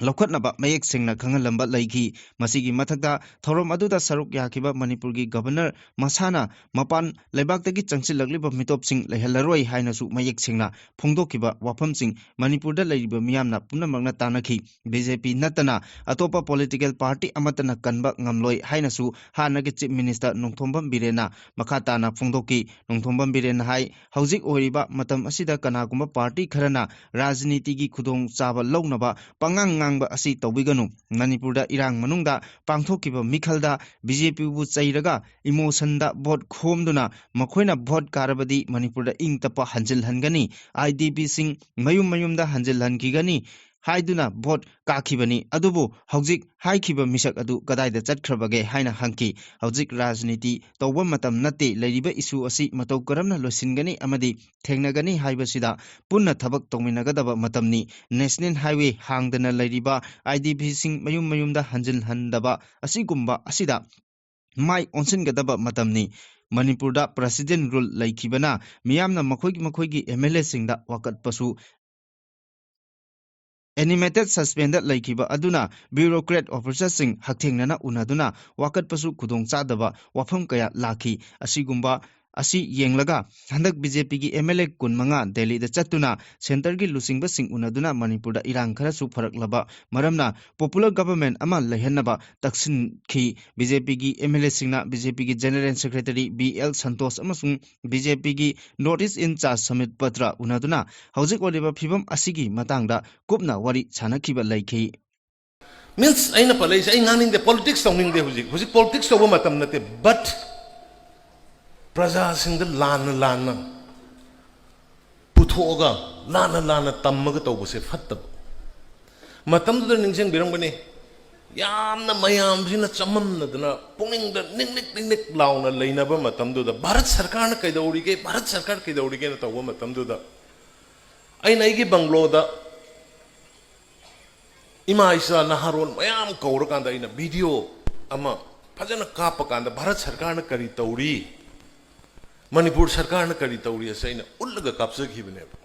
ꯂꯧꯈꯠꯅꯕ ꯃꯌꯦꯛ ꯁꯦꯡꯅ ꯈꯪꯍꯜꯂꯝꯕ ꯂꯩꯈꯤ꯫ ꯃꯁꯤꯒꯤ ꯃꯊꯛꯇ, ꯊꯧꯔꯝ ꯑꯗꯨꯗ ꯁꯔꯨꯛ ꯌꯥꯈꯤꯕ ꯃꯅꯤꯄꯨꯔꯒꯤ Governor ꯃꯁꯥꯅ ꯃꯄꯥꯟ ꯂꯩꯕꯥꯛꯇꯒꯤ ꯆꯪꯁꯤꯜꯂꯛꯂꯤꯕ ꯃꯤꯇꯣꯞꯁꯤꯡ ꯂꯩꯍꯜꯂꯔꯣꯏ ꯍꯥꯏꯅꯁꯨ ꯃꯌꯦꯛ ꯁꯦꯡꯅ ꯐꯣꯡꯗꯣꯛꯈꯤꯕ ꯋꯥꯐꯝꯁꯤꯡ ꯃꯅꯤꯄꯨꯔꯗ ꯂꯩꯔꯤꯕ ꯃꯤꯌꯥꯝꯅ ꯄꯨꯝꯅꯃꯛꯅ ꯇꯥꯟꯅꯈꯤ꯫ ꯕꯤ ꯖꯦ ꯄꯤ ꯅꯠꯇꯅ ꯑꯇꯣꯞꯄ political party ꯑꯃꯠꯇꯅ ꯀꯟꯕ ꯉꯝꯂꯣꯏ ꯍꯥꯏꯅꯁꯨ ꯍꯥꯟꯅꯒꯤ Chief Minister ꯅꯣꯡꯊꯣꯝꯕꯝ ꯕꯤꯔꯦꯟꯅ ꯃꯈꯥ ꯇꯥꯅ ꯐꯣꯡꯗꯣꯛꯈꯤ꯫ ꯅꯣꯡꯊꯣꯝꯕꯝ ꯕꯤꯔꯦꯟꯅ ꯍꯥꯏ, ꯍꯧꯖꯤꯛ ꯑꯣꯏꯔꯤꯕ ꯃꯇꯝ ꯑꯁꯤꯗ ꯀꯅꯥꯒꯨꯝꯕ party ꯈꯔꯅ ꯔꯥꯖꯅꯤꯇꯤꯒꯤ ꯈꯨꯗꯣꯡꯆꯥꯕ ꯂꯧꯅꯕ ꯄꯉꯥꯡ ꯉꯥꯡꯕ ꯑꯁꯤ ꯇꯧꯕꯤꯒꯅꯨ꯫ ꯃꯅꯤꯄꯨꯔꯗ ꯏꯔꯥꯡ ꯃꯅꯨꯡꯗ ꯄꯥꯡꯊꯣꯛꯈꯤꯕ ꯃꯤꯈꯜꯗ ꯕꯤ ꯖꯦ ꯄꯤꯕꯨ ꯆꯩꯔꯒ emotionꯗ vote ꯈꯣꯝꯗꯨꯅ ꯃꯈꯣꯏꯅ vote ꯀꯥꯔꯕꯗꯤ ꯃꯅꯤꯄꯨꯔꯗ ꯏꯪ ꯇꯞꯄ ꯍꯟꯖꯤꯜꯍꯟꯒꯅꯤ, ꯑꯥꯏ ꯗꯤ ꯄꯤꯁꯤꯡ ꯃꯌꯨꯝ ꯃꯌꯨꯝꯗ ꯍꯟꯖꯤꯜꯍꯟꯈꯤꯒꯅꯤ ꯍꯥꯏꯗꯨꯅ vote ꯀꯥꯈꯤꯕꯅꯤ꯫ ꯑꯗꯨꯕꯨ ꯍꯧꯖꯤꯛ ꯍꯥꯏꯈꯤꯕ ꯃꯤꯁꯛ ꯑꯗꯨ ꯀꯗꯥꯏꯗ ꯆꯠꯈ꯭ꯔꯕꯒꯦ ꯍꯥꯏꯅ ꯍꯪꯈꯤ꯫ ꯍꯧꯖꯤꯛ ꯔꯥꯖꯅꯤꯇꯤ ꯇꯧꯕ ꯃꯇꯝ ꯅꯠꯇꯦ꯫ ꯂꯩꯔꯤꯕ issue ꯑꯁꯤ ꯃꯇꯧ ꯀꯔꯝꯅ ꯂꯣꯏꯁꯤꯟꯒꯅꯤ ꯑꯃꯗꯤ ꯊꯦꯡꯅꯒꯅꯤ ꯍꯥꯏꯕꯁꯤꯗ ꯄꯨꯟꯅ ꯊꯕꯛ ꯇꯧꯃꯤꯟꯅꯒꯗꯕ ꯃꯇꯝꯅꯤ꯫ National Highway ꯍꯥꯡꯗꯅ ꯂꯩꯔꯤꯕ ꯑꯥꯏ ꯗꯤ ꯄꯤꯁꯤꯡ ꯃꯌꯨꯝ ꯃꯌꯨꯝꯗ ꯍꯟꯖꯤꯜꯍꯟꯗꯕ ꯑꯁꯤꯒꯨꯝꯕ ꯑꯁꯤꯗ ꯃꯥꯏ ꯑꯣꯟꯁꯤꯟꯒꯗꯕ ꯃꯇꯝꯅꯤ꯫ ꯃꯅꯤꯄꯨꯔꯗ President Rule ꯂꯩꯈꯤꯕꯅ ꯃꯤꯌꯥꯝꯅ ꯃꯈꯣꯏꯒꯤ ꯃꯈꯣꯏꯒꯤ ꯑꯦꯝ ꯑꯦꯜ ꯑꯦꯁꯤꯡꯗ ꯋꯥꯀꯠꯄꯁꯨ Animated Suspendꯗ ꯂꯩꯈꯤꯕ ꯑꯗꯨꯅ bureaucrat officerꯁꯤꯡ ꯍꯛꯊꯦꯡꯅꯅ ꯎꯅꯗꯨꯅ ꯋꯥꯀꯠꯄꯁꯨ ꯈꯨꯗꯣꯡꯆꯥꯗꯕ ꯋꯥꯐꯝ ꯀꯌꯥ ꯂꯥꯛꯈꯤ꯫ ꯑꯁꯤꯒꯨꯝꯕ ꯑꯁꯤ ꯌꯦꯡꯂꯒ ꯍꯟꯗꯛ ꯕꯤ ꯖꯦ ꯄꯤꯒꯤ ꯑꯦꯝ ꯑꯦꯜ ꯑꯦ ꯀꯨꯟꯃꯉꯥ ꯗꯦꯜꯂꯤꯗ ꯆꯠꯇꯨꯅ centreꯒꯤ ꯂꯨꯆꯤꯡꯕꯁꯤꯡ ꯎꯅꯗꯨꯅ ꯃꯅꯤꯄꯨꯔꯗ ꯏꯔꯥꯡ ꯈꯔꯁꯨ ꯐꯔꯛꯂꯕ ꯃꯔꯝꯅ popular government ꯑꯃ ꯂꯩꯍꯟꯅꯕ ꯇꯛꯁꯤꯟꯈꯤ꯫ ꯕꯤ ꯖꯦ ꯄꯤꯒꯤ ꯑꯦꯝ ꯑꯦꯜ ꯑꯦꯁꯤꯡꯅ ꯕꯤ ꯖꯦ ꯄꯤꯒꯤ General Secretary B L Santosh ꯑꯃꯁꯨꯡ ꯕꯤ ꯖꯦ ꯄꯤꯒꯤ North East in charge Sambit Patra ꯎꯅꯗꯨꯅ ꯍꯧꯖꯤꯛ ꯑꯣꯏꯔꯤꯕ ꯐꯤꯕꯝ ꯑꯁꯤꯒꯤ ꯃꯇꯥꯡꯗ ꯀꯨꯞꯅ ꯋꯥꯔꯤ ꯁꯥꯟꯅꯈꯤꯕ ꯂꯩꯈꯤ꯫ ꯃꯤꯟꯁ, ꯑꯩꯅ ꯄꯜꯂꯛꯏꯁꯦ, ꯑꯩ ꯉꯥꯡꯅꯤꯡꯗꯦ, ꯄꯣꯂꯤꯇꯤꯛꯁ ꯇꯧꯅꯤꯡꯗꯦ ꯍꯧꯖꯤꯛ꯫ ꯍꯧꯖꯤꯛ ꯄꯣꯂꯤꯇꯤꯛꯁ ꯇꯧꯕ ꯃꯇꯝ ꯅꯠꯇꯦ꯫ ꯕꯠ ꯄ꯭ꯔꯖꯥꯁꯤꯡꯗ ꯂꯥꯟꯅ ꯂꯥꯟꯅ ꯄꯨꯊꯣꯛꯑꯒ, ꯂꯥꯟꯅ ꯂꯥꯟꯅ ꯇꯝꯃꯒ ꯇꯧꯕꯁꯦ ꯐꯠꯇꯕ꯫ ꯃꯇꯝꯗꯨꯗ ꯅꯤꯡꯁꯤꯡꯕꯤꯔꯝꯒꯅꯤ, ꯌꯥꯝꯅ ꯃꯌꯥꯝꯁꯤꯅ ꯆꯃꯝꯅꯗꯅ, ꯄꯨꯛꯅꯤꯡꯗ ꯅꯤꯛ ꯅꯤꯛ ꯅꯤꯛ ꯅꯤꯛ ꯂꯥꯎꯅ ꯂꯩꯅꯕ ꯃꯇꯝꯗꯨꯗ, "ꯚꯥꯔꯠ ꯁꯔꯀꯥꯔꯅ ꯀꯩꯗꯧꯔꯤꯒꯦ, ꯚꯥꯔꯠ ꯁꯔꯀꯥꯔ ꯀꯩꯗꯧꯔꯤꯒꯦꯅ" ꯇꯧꯕ ꯃꯇꯝꯗꯨꯗ, ꯑꯩꯅ ꯑꯩꯒꯤ ꯕꯪꯒ꯭ꯂꯣꯗ ꯏꯃꯥ ꯏꯆꯥ ꯅꯍꯥꯔꯣꯜ ꯃꯌꯥꯝ ꯀꯧꯔꯀꯥꯟꯗ ꯑꯩꯅ ꯚꯤꯗꯤꯑꯣ ꯑꯃ ꯐꯖꯅ ꯀꯥꯞꯄ ꯀꯥꯟꯗ, ꯚꯥꯔꯠ ꯁꯔꯀꯥꯔꯅ ꯀꯔꯤ ꯇꯧꯔꯤ, ꯃꯅꯤꯄꯨꯔ ꯁꯔꯀꯥꯔꯅ ꯀꯔꯤ ꯇꯧꯔꯤ ꯑꯁꯦ ꯑꯩꯅ ꯎꯠꯂꯒ ꯀꯥꯞꯆꯈꯤꯕꯅꯦꯕ꯫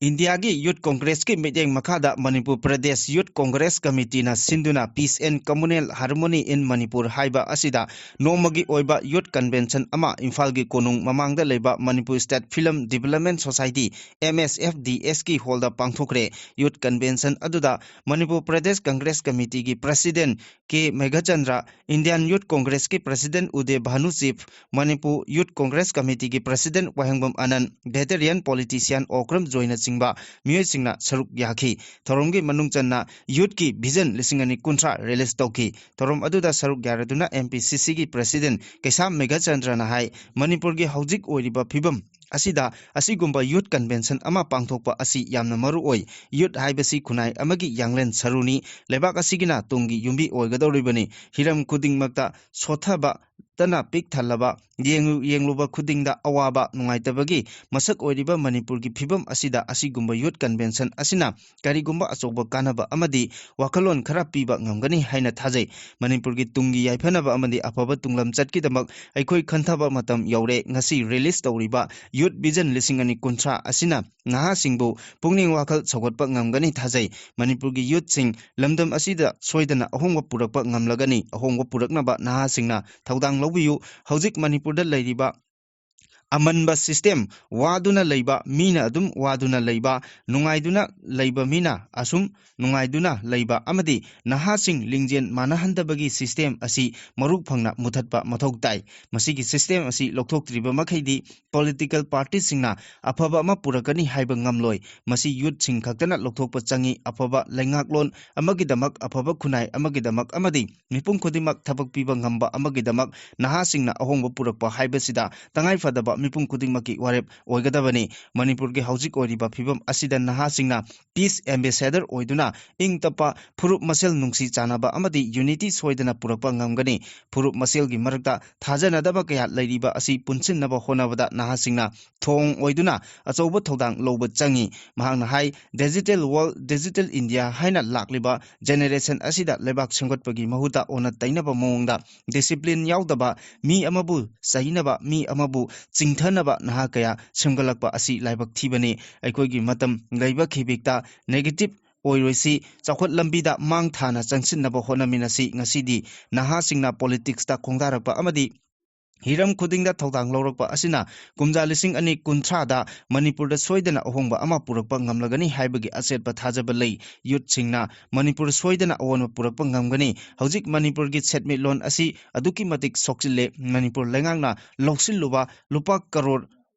ꯏꯟꯗꯤꯌꯥꯒꯤ ꯌꯨꯠ ꯀꯣꯡꯒ꯭ꯔꯦꯁꯀꯤ ꯃꯤꯠꯌꯦꯡ ꯃꯈꯥꯗ ꯃꯅꯤꯄꯨꯔ ꯄ꯭ꯔꯗꯦꯁ ꯌꯨꯠ ꯀꯣꯡꯒ꯭ꯔꯦꯁ ꯀꯃꯤꯇꯤꯅ ꯁꯤꯟꯗꯨꯅ Peace and Communal Harmony in Manipur ꯍꯥꯏꯕ ꯑꯁꯤꯗ ꯅꯣꯡꯃꯒꯤ ꯑꯣꯏꯕ ꯌꯨꯠ ꯀꯟꯚꯦꯟꯁꯟ ꯑꯃ ꯏꯝꯐꯥꯜꯒꯤ ꯀꯣꯅꯨꯡ ꯃꯃꯥꯡꯗ ꯂꯩꯕ Manipur state film development society, M S F D ꯑꯦꯁꯀꯤ ꯍꯣꯜꯗ ꯄꯥꯡꯊꯣꯛꯈ꯭ꯔꯦ꯫ ꯌꯨꯠ ꯀꯟꯚꯦꯟꯁꯟ ꯑꯗꯨꯗ ꯃꯅꯤꯄꯨꯔ ꯄ꯭ꯔꯗꯦꯁ ꯀꯪꯒ꯭ꯔꯦꯁ ꯀꯃꯤꯇꯤꯒꯤ president K Meghachandra, Indian youth ꯀꯣꯡꯒ꯭ꯔꯦꯁꯀꯤ ꯄ꯭ꯔꯁꯤꯗꯦꯟ ꯎꯗꯦ ꯚꯥꯅꯨ ꯆꯤꯐ, ꯃꯅꯤꯄꯨꯔ ꯌꯨꯠ ꯀꯣꯡꯒ꯭ꯔꯦꯁ ꯀꯃꯤꯇꯤꯒꯤ president Wahengbam Anan, veteran politician Okram ꯖꯣꯏꯅꯆꯤꯡꯕ ꯃꯤꯑꯣꯏꯁꯤꯡꯅ ꯁꯔꯨꯛ ꯌꯥꯈꯤ꯫ ꯊꯧꯔꯝꯒꯤ ꯃꯅꯨꯡ ꯆꯟꯅ ꯌꯨꯠꯀꯤ ꯚꯤꯖꯟ ꯂꯤꯁꯤꯡ ꯑꯅꯤ ꯀꯨꯟꯊ꯭ꯔꯥ ꯔꯤꯂꯤꯖ ꯇꯧꯈꯤ꯫ ꯊꯧꯔꯝ ꯑꯗꯨꯗ ꯁꯔꯨꯛ ꯌꯥꯔꯗꯨꯅ ꯑꯦꯝ ꯄꯤ ꯁꯤ ꯁꯤꯒꯤ ꯄ꯭ꯔꯁꯤꯗꯦꯟ ꯀꯩꯁꯥꯝ ꯃꯦꯘꯆꯟꯗ꯭ꯔꯅ ꯍꯥꯏ, ꯃꯅꯤꯄꯨꯔꯒꯤ ꯍꯧꯖꯤꯛ ꯑꯣꯏꯔꯤꯕ ꯐꯤꯕꯝ ꯑꯁꯤꯗ ꯑꯁꯤꯒꯨꯝꯕ ꯌꯨꯠ ꯀꯟꯚꯦꯟꯁꯟ ꯑꯃ ꯄꯥꯡꯊꯣꯛꯄ ꯑꯁꯤ ꯌꯥꯝꯅ ꯃꯔꯨ ꯑꯣꯏ꯫ ꯌꯨꯠ ꯍꯥꯏꯕꯁꯤ ꯈꯨꯟꯅꯥꯏ ꯑꯃꯒꯤ ꯌꯥꯡꯂꯦꯟ ꯁꯔꯨꯅꯤ꯫ ꯂꯩꯕꯥꯛ ꯑꯁꯤꯒꯤꯅ ꯇꯨꯡꯒꯤ ꯌꯨꯝꯕꯤ ꯑꯣꯏꯒꯗꯧꯔꯤꯕꯅꯤ꯫ ꯍꯤꯔꯝ ꯈꯨꯗꯤꯡꯃꯛꯇ ꯁꯣꯠꯊꯕ ꯇꯅ ꯄꯤꯛ ꯊꯜꯂꯕ, ꯌꯦꯡꯂꯨ-, ꯌꯦꯡꯂꯨꯕ ꯈꯨꯗꯤꯡꯗ ꯑꯋꯥꯕ, ꯅꯨꯡꯉꯥꯏꯇꯕꯒꯤ ꯃꯁꯛ ꯑꯣꯏꯔꯤꯕ ꯃꯅꯤꯄꯨꯔꯒꯤ ꯐꯤꯕꯝ ꯑꯁꯤꯗ ꯑꯁꯤꯒꯨꯝꯕ ꯌꯨꯠ ꯀꯟꯚꯦꯟꯁꯟ ꯑꯁꯤꯅ ꯀꯔꯤꯒꯨꯝꯕ ꯑꯆꯧꯕ ꯀꯥꯟꯅꯕ ꯑꯃꯗꯤ ꯋꯥꯈꯜꯂꯣꯟ ꯈꯔ ꯄꯤꯕ ꯉꯝꯒꯅꯤ ꯍꯥꯏꯅ ꯊꯥꯖꯩ꯫ ꯃꯅꯤꯄꯨꯔꯒꯤ ꯇꯨꯡꯒꯤ ꯌꯥꯏꯐꯅꯕ ꯑꯃꯗꯤ ꯑꯐꯕ ꯇꯨꯡꯂꯝꯆꯠꯀꯤꯗꯃꯛ ꯑꯩꯈꯣꯏ ꯈꯟꯊꯕ ꯃꯇꯝ ꯌꯧꯔꯦ꯫ ꯉꯁꯤ ꯔꯤꯂꯤꯖ ꯇꯧꯔꯤꯕ ꯌꯨꯠ ꯚꯤꯖꯟ ꯂꯤꯁꯤꯡ ꯑꯅꯤ ꯀꯨꯟꯊ꯭ꯔꯥ ꯑꯁꯤꯅ ꯅꯍꯥꯁꯤꯡꯕꯨ ꯄꯨꯛꯅꯤꯡ ꯋꯥꯈꯜ ꯁꯧꯒꯠꯄ ꯉꯝꯒꯅꯤ ꯊꯥꯖꯩ꯫ ꯃꯅꯤꯄꯨꯔꯒꯤ ꯌꯨꯠꯁꯤꯡ ꯂꯝꯗꯝ ꯑꯁꯤꯗ ꯁꯣꯏꯗꯅ ꯑꯍꯣꯡꯕ ꯄꯨꯔꯛꯄ ꯉꯝꯂꯒꯅꯤ꯫ ꯑꯍꯣꯡꯕ ꯄꯨꯔꯛꯅꯕ ꯅꯍꯥꯁꯤꯡꯅ ꯊꯧꯗꯥꯡ ꯂꯧꯕꯤꯌꯨ꯫ ꯍꯧꯖꯤꯛ ꯃꯅꯤꯄꯨꯔꯗ ꯂꯩꯔꯤꯕ ꯑꯃꯟꯕ system, ꯋꯥꯗꯨꯅ ꯂꯩꯕ ꯃꯤꯅ ꯑꯗꯨꯝ ꯋꯥꯗꯨꯅ ꯂꯩꯕ, ꯅꯨꯡꯉꯥꯏꯗꯨꯅ ꯂꯩꯕ ꯃꯤꯅ ꯑꯁꯨꯝ ꯅꯨꯡꯉꯥꯏꯗꯨꯅ ꯂꯩꯕ ꯑꯃꯗꯤ ꯅꯍꯥꯁꯤꯡ ꯂꯤꯡꯖꯦꯜ ꯃꯥꯟꯅꯍꯟꯗꯕꯒꯤ system ꯑꯁꯤ ꯃꯔꯨ ꯐꯪꯅ ꯃꯨꯊꯠꯄ ꯃꯊꯧ ꯇꯥꯏ꯫ ꯃꯁꯤꯒꯤ system ꯑꯁꯤ ꯂꯧꯊꯣꯛꯇ꯭ꯔꯤꯕ ꯃꯈꯩꯗꯤ political partyꯁꯤꯡꯅ ꯑꯐꯕ ꯑꯃ ꯄꯨꯔꯛꯀꯅꯤ ꯍꯥꯏꯕ ꯉꯝꯂꯣꯏ꯫ ꯃꯁꯤ youthꯁꯤꯡ ꯈꯛꯇꯅ ꯂꯧꯊꯣꯛꯄ ꯆꯪꯏ꯫ ꯑꯐꯕ ꯂꯩꯉꯥꯛꯂꯣꯟ ꯑꯃꯒꯤꯗꯃꯛ, ꯑꯐꯕ ꯈꯨꯟꯅꯥꯏ ꯑꯃꯒꯤꯗꯃꯛ ꯑꯃꯗꯤ ꯃꯤꯄꯨꯝ ꯈꯨꯗꯤꯡꯃꯛ ꯊꯕꯛ ꯄꯤꯕ ꯉꯝꯕ ꯑꯃꯒꯤꯗꯃꯛ ꯅꯍꯥꯁꯤꯡꯅ ꯑꯍꯣꯡꯕ ꯄꯨꯔꯛꯄ ꯍꯥꯏꯕꯁꯤꯗ ꯇꯉꯥꯏꯐꯗꯕ ꯃꯤꯄꯨꯝ ꯈꯨꯗꯤꯡꯃꯛꯀꯤ ꯋꯥꯔꯦꯞ ꯑꯣꯏꯒꯗꯕꯅꯤ꯫ ꯃꯅꯤꯄꯨꯔꯒꯤ ꯍꯧꯖꯤꯛ ꯑꯣꯏꯔꯤꯕ ꯐꯤꯕꯝ ꯑꯁꯤꯗ ꯅꯍꯥꯁꯤꯡꯅ peace ambassador ꯑꯣꯏꯗꯨꯅ ꯏꯪ ꯇꯞꯄ, ꯐꯨꯔꯨꯞ ꯃꯁꯦꯜ ꯅꯨꯡꯁꯤ ꯆꯥꯟꯅꯕ ꯑꯃꯗꯤ unity ꯁꯣꯏꯗꯅ ꯄꯨꯔꯛꯄ ꯉꯝꯒꯅꯤ꯫ ꯐꯨꯔꯨꯞ ꯃꯁꯦꯜꯒꯤ ꯃꯔꯛꯇ ꯊꯥꯖꯅꯗꯕ ꯀꯌꯥ ꯂꯩꯔꯤꯕ ꯑꯁꯤ ꯄꯨꯟꯁꯤꯟꯅꯕ ꯍꯣꯠꯅꯕꯗ ꯅꯍꯥꯁꯤꯡꯅ ꯊꯣꯡ ꯑꯣꯏꯗꯨꯅ ꯑꯆꯧꯕ ꯊꯧꯗꯥꯡ ꯂꯧꯕ ꯆꯪꯏ꯫ ꯃꯍꯥꯛꯅ ꯍꯥꯏ, digital world, digital India ꯍꯥꯏꯅ ꯂꯥꯛꯂꯤꯕ generation ꯑꯁꯤꯗ ꯂꯩꯕꯥꯛ ꯁꯦꯝꯒꯠꯄꯒꯤ ꯃꯍꯨꯠꯇ ꯑꯣꯟꯅ ꯇꯩꯅꯕ ꯃꯑꯣꯡꯗ discipline ꯌꯥꯎꯗꯕ, ꯃꯤ ꯑꯃꯕꯨ ꯆꯩꯅꯕ, ꯃꯤ ꯑꯃꯕꯨ ꯆꯤꯡꯊꯅꯕ ꯅꯍꯥ ꯀꯌꯥ ꯁꯦꯝꯒꯠꯂꯛꯄ ꯑꯁꯤ ꯂꯥꯏꯕꯛ ꯊꯤꯕꯅꯤ꯫ ꯑꯩꯈꯣꯏꯒꯤ ꯃꯇꯝ ꯂꯩꯕ ꯈꯤꯕꯤꯛꯇ negative ꯑꯣꯏꯔꯣꯏꯁꯤ, ꯆꯥꯎꯈꯠ ꯂꯝꯕꯤꯗ ꯃꯥꯡ ꯊꯥꯅ ꯆꯪꯁꯤꯟꯅꯕ ꯍꯣꯠꯅꯃꯤꯟꯅꯁꯤ꯫ ꯉꯁꯤꯗꯤ ꯅꯍꯥꯁꯤꯡꯅ politicsꯇ ꯈꯣꯡꯗꯥꯔꯛꯄ ꯑꯃꯗꯤ ꯍꯤꯔꯝ ꯈꯨꯗꯤꯡꯗ ꯊꯧꯗꯥꯡ ꯂꯧꯔꯛꯄ ꯑꯁꯤꯅ ꯀꯨꯝꯖꯥ ꯂꯤꯁꯤꯡ ꯑꯅꯤ ꯀꯨꯟꯊ꯭ꯔꯥꯗ ꯃꯅꯤꯄꯨꯔꯗ ꯁꯣꯏꯗꯅ ꯑꯍꯣꯡꯕ ꯑꯃ ꯄꯨꯔꯛꯄ ꯉꯝꯂꯒꯅꯤ ꯍꯥꯏꯕꯒꯤ ꯑꯆꯦꯠꯄ ꯊꯥꯖꯕ ꯂꯩ꯫ Youthꯁꯤꯡꯅ ꯃꯅꯤꯄꯨꯔ ꯁꯣꯏꯗꯅ ꯑꯑꯣꯟꯕ ꯄꯨꯔꯛꯄ ꯉꯝꯒꯅꯤ꯫ ꯍꯧꯖꯤꯛ ꯃꯅꯤꯄꯨꯔꯒꯤ ꯁꯦꯟꯃꯤꯠꯂꯣꯟ ꯑꯁꯤ ꯑꯗꯨꯛꯀꯤ ꯃꯇꯤꯛ ꯁꯣꯛꯆꯤꯜꯂꯦ꯫ ꯃꯅꯤꯄꯨꯔ ꯂꯩꯉꯥꯛꯅ ꯂꯧꯁꯤꯜꯂꯨꯕ ꯂꯨꯄꯥ ꯀꯔꯣꯔ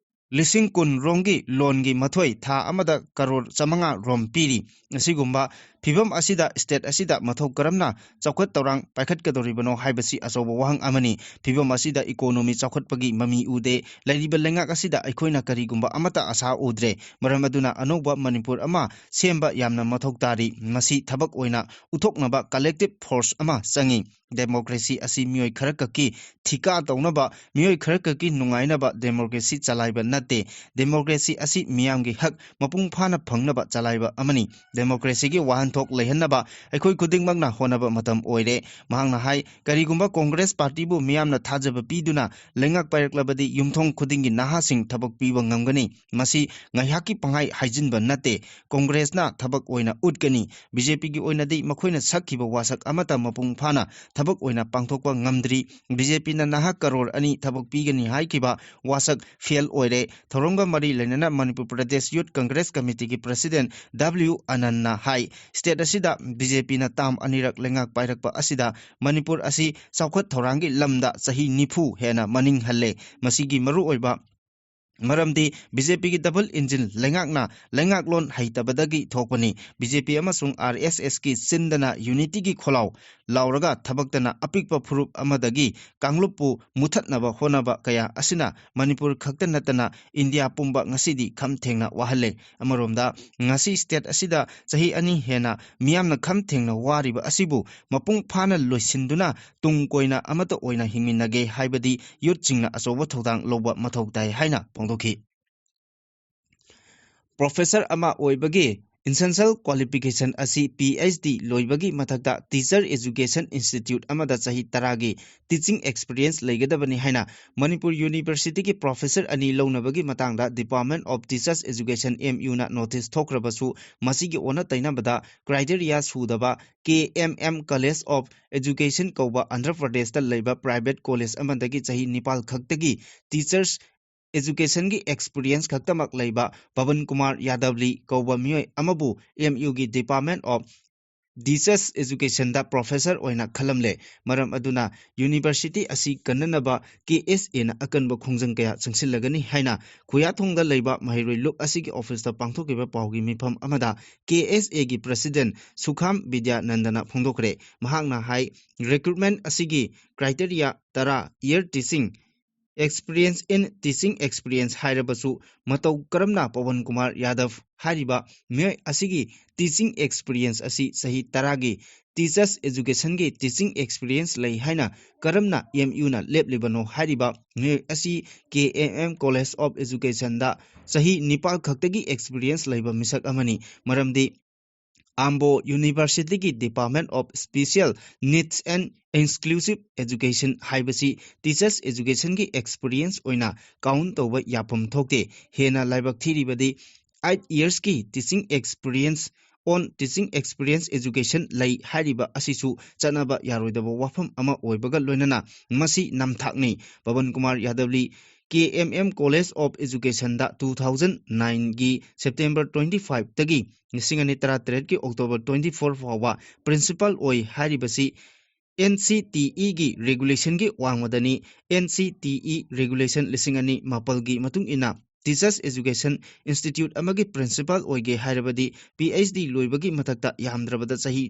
ꯂꯤꯁꯤꯡ ꯀꯨꯟ ꯔꯣꯝꯒꯤ loanꯒꯤ ꯃꯊꯣꯏ ꯊꯥ ꯑꯃꯗ ꯀꯔꯣꯔ ꯆꯥꯃꯉꯥ ꯔꯣꯝ ꯄꯤꯔꯤ꯫ ꯑꯁꯤꯒꯨꯝꯕ ꯐꯤꯕꯝ ꯑꯁꯤꯗ state ꯑꯁꯤꯗ ꯃꯊꯧ ꯀꯔꯝꯅ ꯆꯥꯎꯈꯠ ꯊꯧꯔꯥꯡ ꯄꯥꯏꯈꯠꯀꯗꯧꯔꯤꯕꯅꯣ ꯍꯥꯏꯕꯁꯤ ꯑꯆꯧꯕ ꯋꯥꯍꯪ ꯑꯃꯅꯤ꯫ ꯐꯤꯕꯝ ꯑꯁꯤꯗ economy ꯆꯥꯎꯈꯠꯄꯒꯤ ꯃꯃꯤ ꯎꯗꯦ꯫ ꯂꯩꯔꯤꯕ ꯂꯩꯉꯥꯛ ꯑꯁꯤꯗ ꯑꯩꯈꯣꯏꯅ ꯀꯔꯤꯒꯨꯝꯕ ꯑꯃꯠꯇ ꯑꯁꯥ ꯎꯗ꯭ꯔꯦ꯫ ꯃꯔꯝ ꯑꯗꯨꯅ ꯑꯅꯧꯕ ꯃꯅꯤꯄꯨꯔ ꯑꯃ ꯁꯦꯝꯕ ꯌꯥꯝꯅ ꯃꯊꯧ ꯇꯥꯔꯤ꯫ ꯃꯁꯤ ꯊꯕꯛ ꯑꯣꯏꯅ ꯎꯠꯊꯣꯛꯅꯕ collective force ꯑꯃ ꯆꯪꯏ꯫ Democracy ꯑꯁꯤ ꯃꯤꯑꯣꯏ ꯈꯔꯈꯛꯀꯤ ꯊꯤꯀꯥ ꯇꯧꯅꯕ, ꯃꯤꯑꯣꯏ ꯈꯔꯈꯛꯀꯤ ꯅꯨꯡꯉꯥꯏꯅꯕ democracy ꯆꯂꯥꯏꯕ ꯅꯠꯇꯦ꯫ Democracy ꯑꯁꯤ ꯃꯤꯌꯥꯝꯒꯤ ꯍꯛ ꯃꯄꯨꯡ ꯐꯥꯅ ꯐꯪꯅꯕ ꯆꯂꯥꯏꯕ ꯑꯃꯅꯤ꯫ Democracyꯒꯤ ꯋꯥꯍꯟ ꯊꯣꯛ ꯂꯩꯍꯟꯅꯕ ꯑꯩꯈꯣꯏ ꯈꯨꯗꯤꯡꯃꯛꯅ ꯍꯣꯠꯅꯕ ꯃꯇꯝ ꯑꯣꯏꯔꯦ꯫ ꯃꯍꯥꯛꯅ ꯍꯥꯏ, ꯀꯔꯤꯒꯨꯝꯕ ꯀꯣꯡꯒ꯭ꯔꯦꯁ ꯄꯥꯔꯇꯤꯕꯨ ꯃꯤꯌꯥꯝꯅ ꯊꯥꯖꯕ ꯄꯤꯗꯨꯅ ꯂꯩꯉꯥꯛ ꯄꯥꯏꯔꯛꯂꯕꯗꯤ ꯌꯨꯝꯊꯣꯡ ꯈꯨꯗꯤꯡꯒꯤ ꯅꯍꯥꯁꯤꯡ ꯊꯕꯛ ꯄꯤꯕ ꯉꯝꯒꯅꯤ꯫ ꯃꯁꯤ ꯉꯥꯏꯍꯥꯛꯀꯤ ꯄꯪꯍꯥꯏ ꯍꯥꯏꯖꯤꯟꯕ ꯅꯠꯇꯦ꯫ ꯀꯣꯡꯒ꯭ꯔꯦꯁꯅ ꯊꯕꯛ ꯑꯣꯏꯅ ꯎꯠꯀꯅꯤ꯫ ꯕꯤ ꯖꯦ ꯄꯤꯒꯤ ꯑꯣꯏꯅꯗꯤ ꯃꯈꯣꯏꯅ ꯁꯛꯈꯤꯕ ꯋꯥꯁꯛ ꯑꯃꯠꯇ ꯃꯄꯨꯡ ꯐꯥꯅ ꯊꯕꯛ ꯑꯣꯏꯅ ꯄꯥꯡꯊꯣꯛꯄ ꯉꯝꯗ꯭ꯔꯤ꯫ ꯕꯤ ꯖꯦ ꯄꯤꯅ ꯅꯍꯥ ꯀꯔꯣꯔ ꯑꯅꯤ ꯊꯕꯛ ꯄꯤꯒꯅꯤ ꯍꯥꯏꯈꯤꯕ ꯋꯥꯁꯛ ꯐꯦꯜ ꯑꯣꯏꯔꯦ꯫ ꯊꯧꯔꯝꯒ ꯃꯔꯤ ꯂꯩꯅꯅ ꯃꯅꯤꯄꯨꯔ ꯄ꯭ꯔꯗꯦꯁ ꯌꯨꯠ ꯀꯪꯒ꯭ꯔꯦꯁ ꯀꯃꯤꯇꯤꯒꯤ ꯄ꯭ꯔꯁꯤꯗꯦꯟ ꯗꯕ꯭ꯂꯤꯎ ꯑꯅꯟꯅ ꯍꯥꯏ, ꯁ꯭ꯇꯦꯠ ꯑꯁꯤꯗ ꯕꯤ ꯖꯦ ꯄꯤꯅ ꯇꯥꯝ ꯑꯅꯤꯔꯛ ꯂꯩꯉꯥꯛ ꯄꯥꯏꯔꯛꯄ ꯑꯁꯤꯗ ꯃꯅꯤꯄꯨꯔ ꯑꯁꯤ ꯆꯥꯎꯈꯠ ꯊꯧꯔꯥꯡꯒꯤ ꯂꯝꯗ ꯆꯍꯤ ꯅꯤꯐꯨ ꯍꯦꯟꯅ ꯃꯅꯤꯡ ꯍꯜꯂꯦ꯫ ꯃꯁꯤꯒꯤ ꯃꯔꯨꯑꯣꯏꯕ ꯃꯔꯝꯗꯤ ꯕꯤ ꯖꯦ ꯄꯤꯒꯤ ꯗꯕꯜ ꯏꯟꯖꯤꯟ ꯂꯩꯉꯥꯛꯅ ꯂꯩꯉꯥꯛꯂꯣꯟ ꯍꯩꯇꯕꯗꯒꯤ ꯊꯣꯛꯄꯅꯤ꯫ ꯕꯤ ꯖꯦ ꯄꯤ ꯑꯃꯁꯨꯡ ꯑꯥꯔ ꯑꯦꯁ ꯑꯦꯁꯀꯤ ꯆꯤꯟꯗꯅ ꯌꯨꯅꯤꯇꯤꯒꯤ ꯈꯣꯜꯂꯥꯎ ꯂꯥꯎꯔꯒ ꯊꯕꯛꯇꯅ ꯑꯄꯤꯛꯄ ꯐꯨꯔꯨꯞ ꯑꯃꯗꯒꯤ ꯀꯥꯡꯂꯨꯞꯄꯨ ꯃꯨꯊꯠꯅꯕ ꯍꯣꯠꯅꯕ ꯀꯌꯥ ꯑꯁꯤꯅ ꯃꯅꯤꯄꯨꯔ ꯈꯛꯇ ꯅꯠꯇꯅ ꯏꯟꯗꯤꯌꯥ ꯄꯨꯝꯕ ꯉꯁꯤꯗꯤ ꯈꯝ ꯊꯦꯡꯅ ꯋꯥꯍꯜꯂꯦ꯫ ꯑꯃꯔꯣꯝꯗ ꯉꯁꯤ ꯁ꯭ꯇꯦꯠ ꯑꯁꯤꯗ ꯆꯍꯤ ꯑꯅꯤ ꯍꯦꯟꯅ ꯃꯤꯌꯥꯝꯅ ꯈꯝ ꯊꯦꯡꯅ ꯋꯥꯔꯤꯕ ꯑꯁꯤꯕꯨ ꯃꯄꯨꯡ ꯐꯥꯅ ꯂꯣꯏꯁꯤꯟꯗꯨꯅ ꯇꯨꯡ ꯀꯣꯏꯅ ꯑꯃꯠꯇ ꯑꯣꯏꯅ ꯍꯤꯡꯃꯤꯟꯅꯒꯦ ꯍꯥꯏꯕꯗꯤ ꯌꯨꯠꯁꯤꯡꯅ ꯑꯆꯧꯕ ꯊꯧꯗꯥꯡ ꯂꯧꯕ ꯃꯊꯧ ꯇꯥꯏ ꯍꯥꯏꯅ ꯐꯣꯡꯗꯣꯛꯈꯤ꯫ ꯄ꯭ꯔꯣꯐꯦꯁꯔ ꯑꯃ ꯑꯣꯏꯕꯒꯤ essential qualification ꯑꯁꯤ ꯄꯤ ꯑꯩꯆ ꯗꯤ ꯂꯣꯏꯕꯒꯤ ꯃꯊꯛꯇ teacher education institute ꯑꯃꯗ ꯆꯍꯤ ꯇꯔꯥꯒꯤ teaching experience ꯂꯩꯒꯗꯕꯅꯤ ꯍꯥꯏꯅ ꯃꯅꯤꯄꯨꯔ ꯌꯨꯅꯤꯚꯔꯁꯤꯇꯤꯒꯤ ꯄ꯭ꯔꯣꯐꯦꯁꯔ ꯑꯅꯤ ꯂꯧꯅꯕꯒꯤ ꯃꯇꯥꯡꯗ Department of Teachers Education, M ꯌꯨꯅ notice ꯊꯣꯛꯈ꯭ꯔꯕꯁꯨ, ꯃꯁꯤꯒꯤ ꯑꯣꯟꯅ ꯇꯩꯅꯕꯗ criteria ꯁꯨꯗꯕ K M M College of Education ꯀꯧꯕ ꯑꯟꯙ꯭ꯔ ꯄ꯭ꯔꯗꯦꯁꯇ ꯂꯩꯕ private college ꯑꯃꯗꯒꯤ ꯆꯍꯤ ꯅꯤꯄꯥꯜ ꯈꯛꯇꯒꯤ teachers educationꯒꯤ experience ꯈꯛꯇꯃꯛ ꯂꯩꯕ ꯄꯕꯟ ꯀꯨꯃꯥꯔ ꯌꯥꯗꯕꯂꯤ ꯀꯧꯕ ꯃꯤꯑꯣꯏ ꯑꯃꯕꯨ ꯑꯦꯝ ꯌꯨꯒꯤ Department of Teachers Educationꯗ ꯄ꯭ꯔꯣꯐꯦꯁꯔ ꯑꯣꯏꯅ ꯈꯜꯂꯝꯂꯦ꯫ ꯃꯔꯝ ꯑꯗꯨꯅ ꯌꯨꯅꯤꯚꯔꯁꯤꯇꯤ ꯑꯁꯤ ꯀꯟꯅꯅꯕ ꯀꯦ ꯑꯦꯁ ꯑꯦꯅ ꯑꯀꯟꯕ ꯈꯣꯡꯖꯪ ꯀꯌꯥ ꯆꯪꯁꯤꯜꯂꯒꯅꯤ ꯍꯥꯏꯅ ꯈꯨꯌꯥꯊꯣꯡꯗ ꯂꯩꯕ ꯃꯍꯩꯔꯣꯏ ꯂꯨꯞ ꯑꯁꯤꯒꯤ ꯑꯣꯐꯤꯁꯇ ꯄꯥꯡꯊꯣꯛꯈꯤꯕ ꯄꯥꯎꯒꯤ ꯃꯤꯐꯝ ꯑꯃꯗ ꯀꯦ ꯑꯦꯁ ꯑꯦꯒꯤ ꯄ꯭ꯔꯁꯤꯗꯦꯟ ꯁꯨꯈꯥꯝ ꯕꯤꯗ꯭ꯌꯥꯅꯟꯗꯅ ꯐꯣꯡꯗꯣꯛꯈ꯭ꯔꯦ꯫ ꯃꯍꯥꯛꯅ ꯍꯥꯏ, recruitment ꯑꯁꯤꯒꯤ criteria ꯇꯔꯥ, year teaching experience in teaching experience ꯍꯥꯏꯔꯕꯁꯨ, ꯃꯇꯧ ꯀꯔꯝꯅ ꯄꯋꯟ ꯀꯨꯃꯥꯔ ꯌꯥꯗꯕ ꯍꯥꯏꯔꯤꯕ ꯃꯤꯑꯣꯏ ꯑꯁꯤꯒꯤ teaching experience ꯑꯁꯤ ꯆꯍꯤ ꯇꯔꯥꯒꯤ teachers educationꯒꯤ teaching experience ꯂꯩ ꯍꯥꯏꯅ ꯀꯔꯝꯅ ꯑꯦꯝ ꯌꯨꯅ ꯂꯦꯞꯂꯤꯕꯅꯣ ꯍꯥꯏꯔꯤꯕ ꯃꯤꯑꯣꯏ ꯑꯁꯤ ꯀꯦ ꯑꯦꯝ ꯑꯦꯝ College of Educationꯗ ꯆꯍꯤ ꯅꯤꯄꯥꯜ ꯈꯛꯇꯒꯤ experience ꯂꯩꯕ ꯃꯤꯁꯛ ꯑꯃꯅꯤ꯫ ꯃꯔꯝꯗꯤ ꯑꯥꯝꯕꯣ ꯌꯨꯅꯤꯚꯔꯁꯤꯇꯤꯒꯤ Department of Special Needs and Inclusive Education ꯍꯥꯏꯕꯁꯤ teachers educationꯒꯤ experience ꯑꯣꯏꯅ count ꯇꯧꯕ ꯌꯥꯐꯝ ꯊꯣꯛꯇꯦ꯫ ꯍꯦꯟꯅ ꯂꯥꯏꯕꯛ ꯊꯤꯔꯤꯕꯗꯤ eight yearsꯀꯤ teaching experience on teaching experience education ꯂꯩ ꯍꯥꯏꯔꯤꯕ ꯑꯁꯤꯁꯨ ꯆꯠꯅꯕ ꯌꯥꯔꯣꯏꯗꯕ ꯋꯥꯐꯝ ꯑꯃ ꯑꯣꯏꯕꯒ ꯂꯣꯏꯅꯅ ꯃꯁꯤ ꯅꯝꯊꯥꯛꯅꯤ꯫ Paban Kumar ꯌꯥꯗꯕꯂꯤ K M M College of Educationꯗ two thousand nineꯒꯤ September twenty fiveꯇꯒꯤ ꯂꯤꯁꯤꯡ ꯑꯅꯤ ꯇꯔꯥꯇꯔꯦꯠꯀꯤ October twenty four ꯐꯥꯎꯕ principal ꯑꯣꯏ ꯍꯥꯏꯔꯤꯕꯁꯤ NCTEꯒꯤ regulationꯒꯤ ꯋꯥꯡꯃꯗꯅꯤ꯫ NCTE regulation ꯂꯤꯁꯤꯡ ꯑꯅꯤ ꯃꯥꯄꯜꯒꯤ ꯃꯇꯨꯡ ꯏꯟꯅ teachers education institute ꯑꯃꯒꯤ principal ꯑꯣꯏꯒꯦ ꯍꯥꯏꯔꯕꯗꯤ PhD ꯂꯣꯏꯕꯒꯤ ꯃꯊꯛꯇ ꯌꯥꯝꯗ꯭ꯔꯕꯗ ꯆꯍꯤ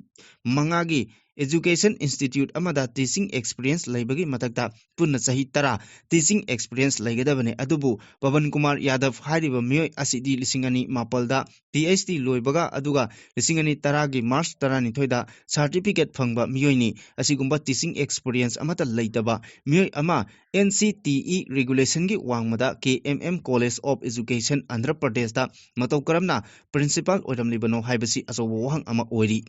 ꯃꯉꯥꯒꯤ education institute ꯑꯃꯗ teaching experience ꯂꯩꯕꯒꯤ ꯃꯊꯛꯇ ꯄꯨꯟꯅ ꯆꯍꯤ ꯇꯔꯥ teaching experience ꯂꯩꯒꯗꯕꯅꯤ꯫ ꯑꯗꯨꯕꯨ ꯄꯕꯟ ꯀꯨꯃꯥꯔ ꯌꯥꯗꯕ ꯍꯥꯏꯔꯤꯕ ꯃꯤꯑꯣꯏ ꯑꯁꯤꯗꯤ ꯂꯤꯁꯤꯡ ꯑꯅꯤ ꯃꯥꯄꯜꯗ PhD ꯂꯣꯏꯕꯒ ꯑꯗꯨꯒ ꯂꯤꯁꯤꯡ ꯑꯅꯤ ꯇꯔꯥꯒꯤ March ꯇꯔꯥꯅꯤꯊꯣꯏꯗ certificate ꯐꯪꯕ ꯃꯤꯑꯣꯏꯅꯤ꯫ ꯑꯁꯤꯒꯨꯝꯕ teaching experience ꯑꯃꯠꯇ ꯂꯩꯇꯕ ꯃꯤꯑꯣꯏ ꯑꯃ NCTE regulationꯒꯤ ꯋꯥꯡꯃꯗ K M M College of Education Andhra ꯄ꯭ꯔꯗꯦꯁꯇ ꯃꯇꯧ ꯀꯔꯝꯅ principal ꯑꯣꯏꯔꯝꯂꯤꯕꯅꯣ ꯍꯥꯏꯕꯁꯤ ꯑꯆꯧꯕ ꯋꯥꯍꯪ ꯑꯃ ꯑꯣꯏꯔꯤ꯫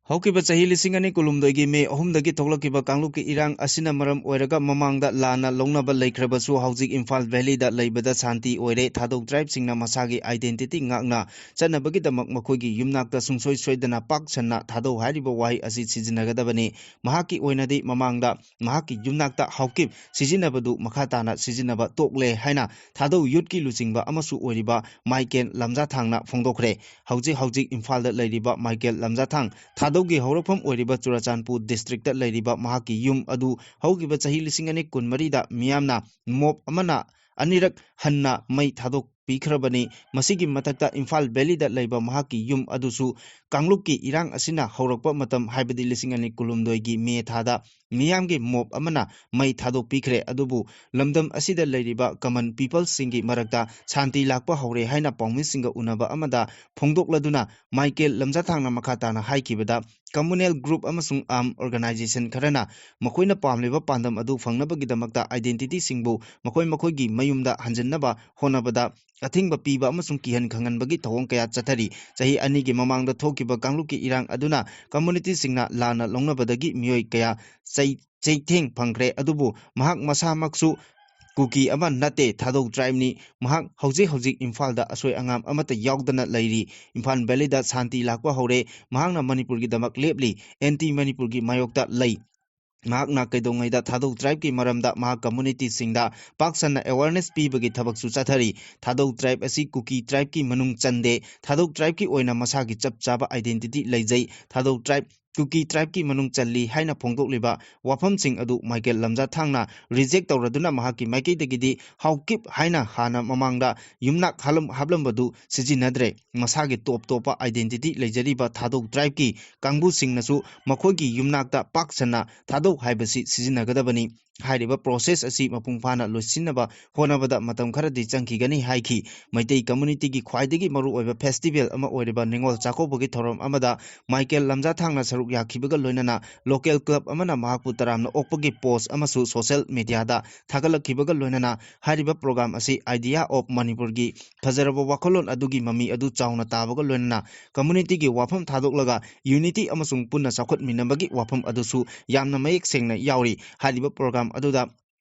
ꯍꯧꯈꯤꯕ ꯆꯍꯤ ꯂꯤꯁꯤꯡ ꯑꯅꯤ ꯀꯨꯟꯍꯨꯝꯗꯣꯏꯒꯤ May ꯑꯍꯨꯝꯗꯒꯤ ꯊꯣꯛꯂꯛꯈꯤꯕ ꯀꯥꯡꯂꯨꯞꯀꯤ ꯏꯔꯥꯡ ꯑꯁꯤꯅ ꯃꯔꯝ ꯑꯣꯏꯔꯒ ꯃꯃꯥꯡꯗ ꯂꯥꯟꯅ ꯂꯧꯅꯕ ꯂꯩꯈ꯭ꯔꯕꯁꯨ ꯍꯧꯖꯤꯛ ꯏꯝꯐꯥꯜ ꯚꯦꯂꯤꯗ ꯂꯩꯕꯗ ꯁꯥꯟꯇꯤ ꯑꯣꯏꯔꯦ꯫ ꯊꯥꯗꯧ tribeꯁꯤꯡꯅ ꯃꯁꯥꯒꯤ identity ꯉꯥꯛꯅ ꯆꯠꯅꯕꯒꯤꯗꯃꯛ ꯃꯈꯣꯏꯒꯤ ꯌꯨꯝꯅꯥꯛꯇ ꯁꯨꯡꯁꯣꯏ ꯁꯣꯏꯗꯅ ꯄꯥꯛ ꯁꯟꯅ ꯊꯥꯗꯧ ꯍꯥꯏꯔꯤꯕ ꯋꯥꯍꯩ ꯑꯁꯤ ꯁꯤꯖꯤꯟꯅꯒꯗꯕꯅꯤ꯫ ꯃꯍꯥꯛꯀꯤ ꯑꯣꯏꯅꯗꯤ ꯃꯃꯥꯡꯗ ꯃꯍꯥꯛꯀꯤ ꯌꯨꯝꯅꯥꯛꯇ ꯍꯥꯎꯀꯤꯞ ꯁꯤꯖꯤꯟꯅꯕꯗꯨ ꯃꯈꯥ ꯇꯥꯅ ꯁꯤꯖꯤꯟꯅꯕ ꯇꯣꯛꯂꯦ ꯍꯥꯏꯅ ꯊꯥꯗꯧ youthꯀꯤ ꯂꯨꯆꯤꯡꯕ ꯑꯃꯁꯨ ꯑꯣꯏꯔꯤꯕ ꯃꯥꯏꯀꯦꯜ ꯂꯝꯖꯥꯊꯥꯡꯅ ꯐꯣꯡꯗꯣꯛꯈ꯭ꯔꯦ꯫ ꯍꯧꯖꯤꯛ ꯍꯧꯖꯤꯛ ꯏꯝꯐꯥꯜꯗ ꯂꯩꯔꯤꯕ ꯃꯥꯏꯀꯦꯜ ꯂꯝꯖꯥꯊꯥꯡ ꯊꯥꯗꯧꯒꯤ ꯍꯧꯔꯛꯐꯝ ꯑꯣꯏꯔꯤꯕ ꯆꯨꯔꯥꯆꯥꯟꯄꯨꯔ districtꯇ ꯂꯩꯔꯤꯕ ꯃꯍꯥꯛꯀꯤ ꯌꯨꯝ ꯑꯗꯨ ꯍꯧꯈꯤꯕ ꯆꯍꯤ ꯂꯤꯁꯤꯡ ꯑꯅꯤ ꯀꯨꯟꯃꯔꯤꯗ ꯃꯤꯌꯥꯝꯅ mob ꯑꯃꯅ ꯑꯅꯤꯔꯛ ꯍꯟꯅ ꯃꯩ ꯊꯥꯗꯣꯛꯄꯤꯈ꯭ꯔꯕꯅꯤ꯫ ꯃꯁꯤꯒꯤ ꯃꯊꯛꯇ ꯏꯝꯐꯥꯜ ꯚꯦꯂꯤꯗ ꯂꯩꯕ ꯃꯍꯥꯛꯀꯤ ꯌꯨꯝ ꯑꯗꯨꯁꯨ ꯀꯥꯡꯂꯨꯞꯀꯤ ꯏꯔꯥꯡ ꯑꯁꯤꯅ ꯍꯧꯔꯛꯄ ꯃꯇꯝ, ꯍꯥꯏꯕꯗꯤ ꯂꯤꯁꯤꯡ ꯑꯅꯤ ꯀꯨꯟꯍꯨꯝꯗꯣꯏꯒꯤ May ꯊꯥꯗ ꯃꯤꯌꯥꯝꯒꯤ mob ꯑꯃꯅ ꯃꯩ ꯊꯥꯗꯣꯛꯄꯤꯈ꯭ꯔꯦ꯫ ꯑꯗꯨꯕꯨ ꯂꯝꯗꯝ ꯑꯁꯤꯗ ꯂꯩꯔꯤꯕ common peopleꯁꯤꯡꯒꯤ ꯃꯔꯛꯇ ꯁꯥꯟꯇꯤ ꯂꯥꯛꯄ ꯍꯧꯔꯦ ꯍꯥꯏꯅ ꯄꯥꯎꯃꯤꯁꯤꯡꯒ ꯎꯅꯕ ꯑꯃꯗ ꯐꯣꯡꯗꯣꯛꯂꯗꯨꯅ ꯃꯥꯏꯀꯦꯜ ꯂꯝꯖꯥꯊꯥꯡꯅ ꯃꯈꯥ ꯇꯥꯅ ꯍꯥꯏꯈꯤꯕꯗ, communal group ꯑꯃꯁꯨꯡ armed organisation ꯈꯔꯅ ꯃꯈꯣꯏꯅ ꯄꯥꯝꯂꯤꯕ ꯄꯥꯟꯗꯝ ꯑꯗꯨ ꯐꯪꯅꯕꯒꯤꯗꯃꯛꯇ identityꯁꯤꯡꯕꯨ ꯃꯈꯣꯏ ꯃꯈꯣꯏꯒꯤ ꯃꯌꯨꯝꯗ ꯍꯟꯖꯤꯟꯅꯕ ꯍꯣꯠꯅꯕꯗ ꯑꯊꯤꯡꯕ ꯄꯤꯕ ꯑꯃꯁꯨꯡ ꯀꯤꯍꯟ ꯈꯪꯍꯟꯕꯒꯤ ꯊꯧꯑꯣꯡ ꯀꯌꯥ ꯆꯠꯊꯔꯤ꯫ ꯆꯍꯤ ꯑꯅꯤꯒꯤ ꯃꯃꯥꯡꯗ ꯊꯣꯛꯈꯤꯕ ꯀꯥꯡꯂꯨꯞꯀꯤ ꯏꯔꯥꯡ ꯑꯗꯨꯅ ꯀꯝꯃꯨꯅꯤꯇꯤꯁꯤꯡꯅ ꯂꯥꯟꯅ ꯂꯧꯅꯕꯗꯒꯤ ꯃꯤꯑꯣꯏ ꯀꯌꯥ ꯆꯩ-, ꯆꯩꯊꯦꯡ ꯐꯪꯈ꯭ꯔꯦ꯫ ꯑꯗꯨꯕꯨ ꯃꯍꯥꯛ ꯃꯁꯥꯃꯛꯁꯨ ꯀꯨꯀꯤ ꯑꯃ ꯅꯠꯇꯦ, ꯊꯥꯗꯧ ꯇ꯭ꯔꯥꯏꯕꯅꯤ꯫ ꯃꯍꯥꯛ ꯍꯧꯖꯤꯛ ꯍꯧꯖꯤꯛ ꯏꯝꯐꯥꯜꯗ ꯑꯁꯣꯏ ꯑꯉꯥꯝ ꯑꯃꯠꯇ ꯌꯥꯎꯗꯅ ꯂꯩꯔꯤ꯫ ꯏꯝꯐꯥꯜ ꯚꯦꯂꯤꯗ ꯁꯥꯟꯇꯤ ꯂꯥꯛꯄ ꯍꯧꯔꯦ꯫ ꯃꯍꯥꯛꯅ ꯃꯅꯤꯄꯨꯔꯒꯤꯗꯃꯛ ꯂꯦꯞꯂꯤ, ꯑꯦꯟꯇꯤ ꯃꯅꯤꯄꯨꯔꯒꯤ ꯃꯥꯌꯣꯛꯇ ꯂꯩ꯫ ꯃꯍꯥꯛꯅ ꯀꯩꯗꯧꯉꯩꯗ ꯊꯥꯗꯧ ꯇ꯭ꯔꯥꯏꯕꯀꯤ ꯃꯔꯝꯗ ꯃꯍꯥꯛ ꯀꯝꯃꯨꯅꯤꯇꯤꯁꯤꯡꯗ ꯄꯥꯛ ꯁꯟꯅ ꯑꯦꯋꯥꯔꯅꯦꯁ ꯄꯤꯕꯒꯤ ꯊꯕꯛꯁꯨ ꯆꯠꯊꯔꯤ꯫ ꯊꯥꯗꯧ ꯇ꯭ꯔꯥꯏꯕ ꯑꯁꯤ ꯀꯨꯀꯤ ꯇ꯭ꯔꯥꯏꯕꯀꯤ ꯃꯅꯨꯡ ꯆꯟꯗꯦ꯫ ꯊꯥꯗꯧ ꯇ꯭ꯔꯥꯏꯕꯀꯤ ꯑꯣꯏꯅ ꯃꯁꯥꯒꯤ ꯆꯞ ꯆꯥꯕ ꯑꯥꯏꯗꯦꯟꯇꯤꯇꯤ ꯂꯩꯖꯩ꯫ ꯊꯥꯗꯧ ꯇ꯭ꯔꯥꯏꯕ ꯀꯨꯀꯤ ꯇ꯭ꯔꯥꯏꯕꯀꯤ ꯃꯅꯨꯡ ꯆꯜꯂꯤ ꯍꯥꯏꯅ ꯐꯣꯡꯗꯣꯛꯂꯤꯕ ꯋꯥꯐꯝꯁꯤꯡ ꯑꯗꯨ ꯃꯥꯏꯀꯦꯜ ꯂꯝꯖꯥꯊꯥꯡꯅ ꯔꯤꯖꯦꯛ ꯇꯧꯔꯗꯨꯅ ꯃꯍꯥꯛꯀꯤ ꯃꯥꯏꯀꯩꯗꯒꯤꯗꯤ ꯍꯥꯎꯀꯤꯞ ꯍꯥꯏꯅ ꯍꯥꯟꯅ ꯃꯃꯥꯡꯗ ꯌꯨꯝꯅꯥꯛ ꯍꯥꯂꯝ-, ꯍꯥꯞꯂꯝꯕꯗꯨ ꯁꯤꯖꯤꯟꯅꯗ꯭ꯔꯦ꯫ ꯃꯁꯥꯒꯤ ꯇꯣꯞ ꯇꯣꯞꯄ ꯑꯥꯏꯗꯦꯟꯇꯤꯇꯤ ꯂꯩꯖꯔꯤꯕ ꯊꯥꯗꯧ ꯇ꯭ꯔꯥꯏꯕꯀꯤ ꯀꯥꯡꯕꯨꯁꯤꯡꯅꯁꯨ ꯃꯈꯣꯏꯒꯤ ꯌꯨꯝꯅꯥꯛꯇ ꯄꯥꯛ ꯁꯟꯅ ꯊꯥꯗꯧ ꯍꯥꯏꯕꯁꯤ ꯁꯤꯖꯤꯟꯅꯒꯗꯕꯅꯤ꯫ ꯍꯥꯏꯔꯤꯕ ꯄ꯭ꯔꯣꯁꯦꯁ ꯑꯁꯤ ꯃꯄꯨꯡ ꯐꯥꯅ ꯂꯣꯏꯁꯤꯟꯅꯕ ꯍꯣꯠꯅꯕꯗ ꯃꯇꯝ ꯈꯔꯗꯤ ꯆꯪꯈꯤꯒꯅꯤ ꯍꯥꯏꯈꯤ꯫ ꯃꯩꯇꯩ ꯀꯝꯃꯨꯅꯤꯇꯤꯒꯤ ꯈ꯭ꯋꯥꯏꯗꯒꯤ ꯃꯔꯨꯑꯣꯏꯕ ꯐꯦꯁꯇꯤꯚꯦꯜ ꯑꯃ ꯑꯣꯏꯔꯤꯕ ꯅꯤꯉꯣꯜ ꯆꯥꯛꯀꯧꯕꯒꯤ ꯊꯧꯔꯝ ꯑꯃꯗ ꯃꯥꯏꯀꯦꯜ ꯂꯝꯖꯥꯊꯥꯡꯅ ꯁꯔꯨꯛ ꯌꯥꯈꯤꯕꯒ ꯂꯣꯏꯅꯅ ꯂꯣꯀꯦꯜ ꯀ꯭ꯂꯕ ꯑꯃꯅ ꯃꯍꯥꯛꯄꯨ ꯇꯔꯥꯝꯅ ꯑꯣꯛꯄꯒꯤ ꯄꯣꯁ ꯑꯃꯁꯨ ꯁꯣꯁꯦꯜ ꯃꯤꯗꯤꯌꯥꯗ ꯊꯥꯒꯠꯂꯛꯈꯤꯕꯒ ꯂꯣꯏꯅꯅ ꯍꯥꯏꯔꯤꯕ ꯄ꯭ꯔꯣꯒ꯭ꯔꯥꯝ ꯑꯁꯤ ꯑꯥꯏꯗꯤꯌꯥ ꯑꯣꯐ ꯃꯅꯤꯄꯨꯔꯒꯤ ꯐꯖꯔꯕ ꯋꯥꯈꯜꯂꯣꯟ ꯑꯗꯨꯒꯤ ꯃꯃꯤ ꯑꯗꯨ ꯆꯥꯎꯅ ꯇꯥꯕꯒ ꯂꯣꯏꯅꯅ ꯀꯝꯃꯨꯅꯤꯇꯤꯒꯤ ꯋꯥꯐꯝ ꯊꯥꯗꯣꯛꯂꯒ ꯌꯨꯅꯤꯇꯤ ꯑꯃꯁꯨꯡ ꯄꯨꯟꯅ ꯆꯥꯎꯈꯠꯃꯤꯟꯅꯕꯒꯤ ꯋꯥꯐꯝ ꯑꯗꯨꯁꯨ ꯌꯥꯝꯅ ꯃꯌꯦꯛ ꯁꯦꯡꯅ ꯌꯥꯎꯔꯤ꯫ ꯍꯥꯏꯔꯤꯕ ꯄ꯭ꯔꯣꯒ꯭ꯔꯥꯝ ꯑꯗꯨꯗ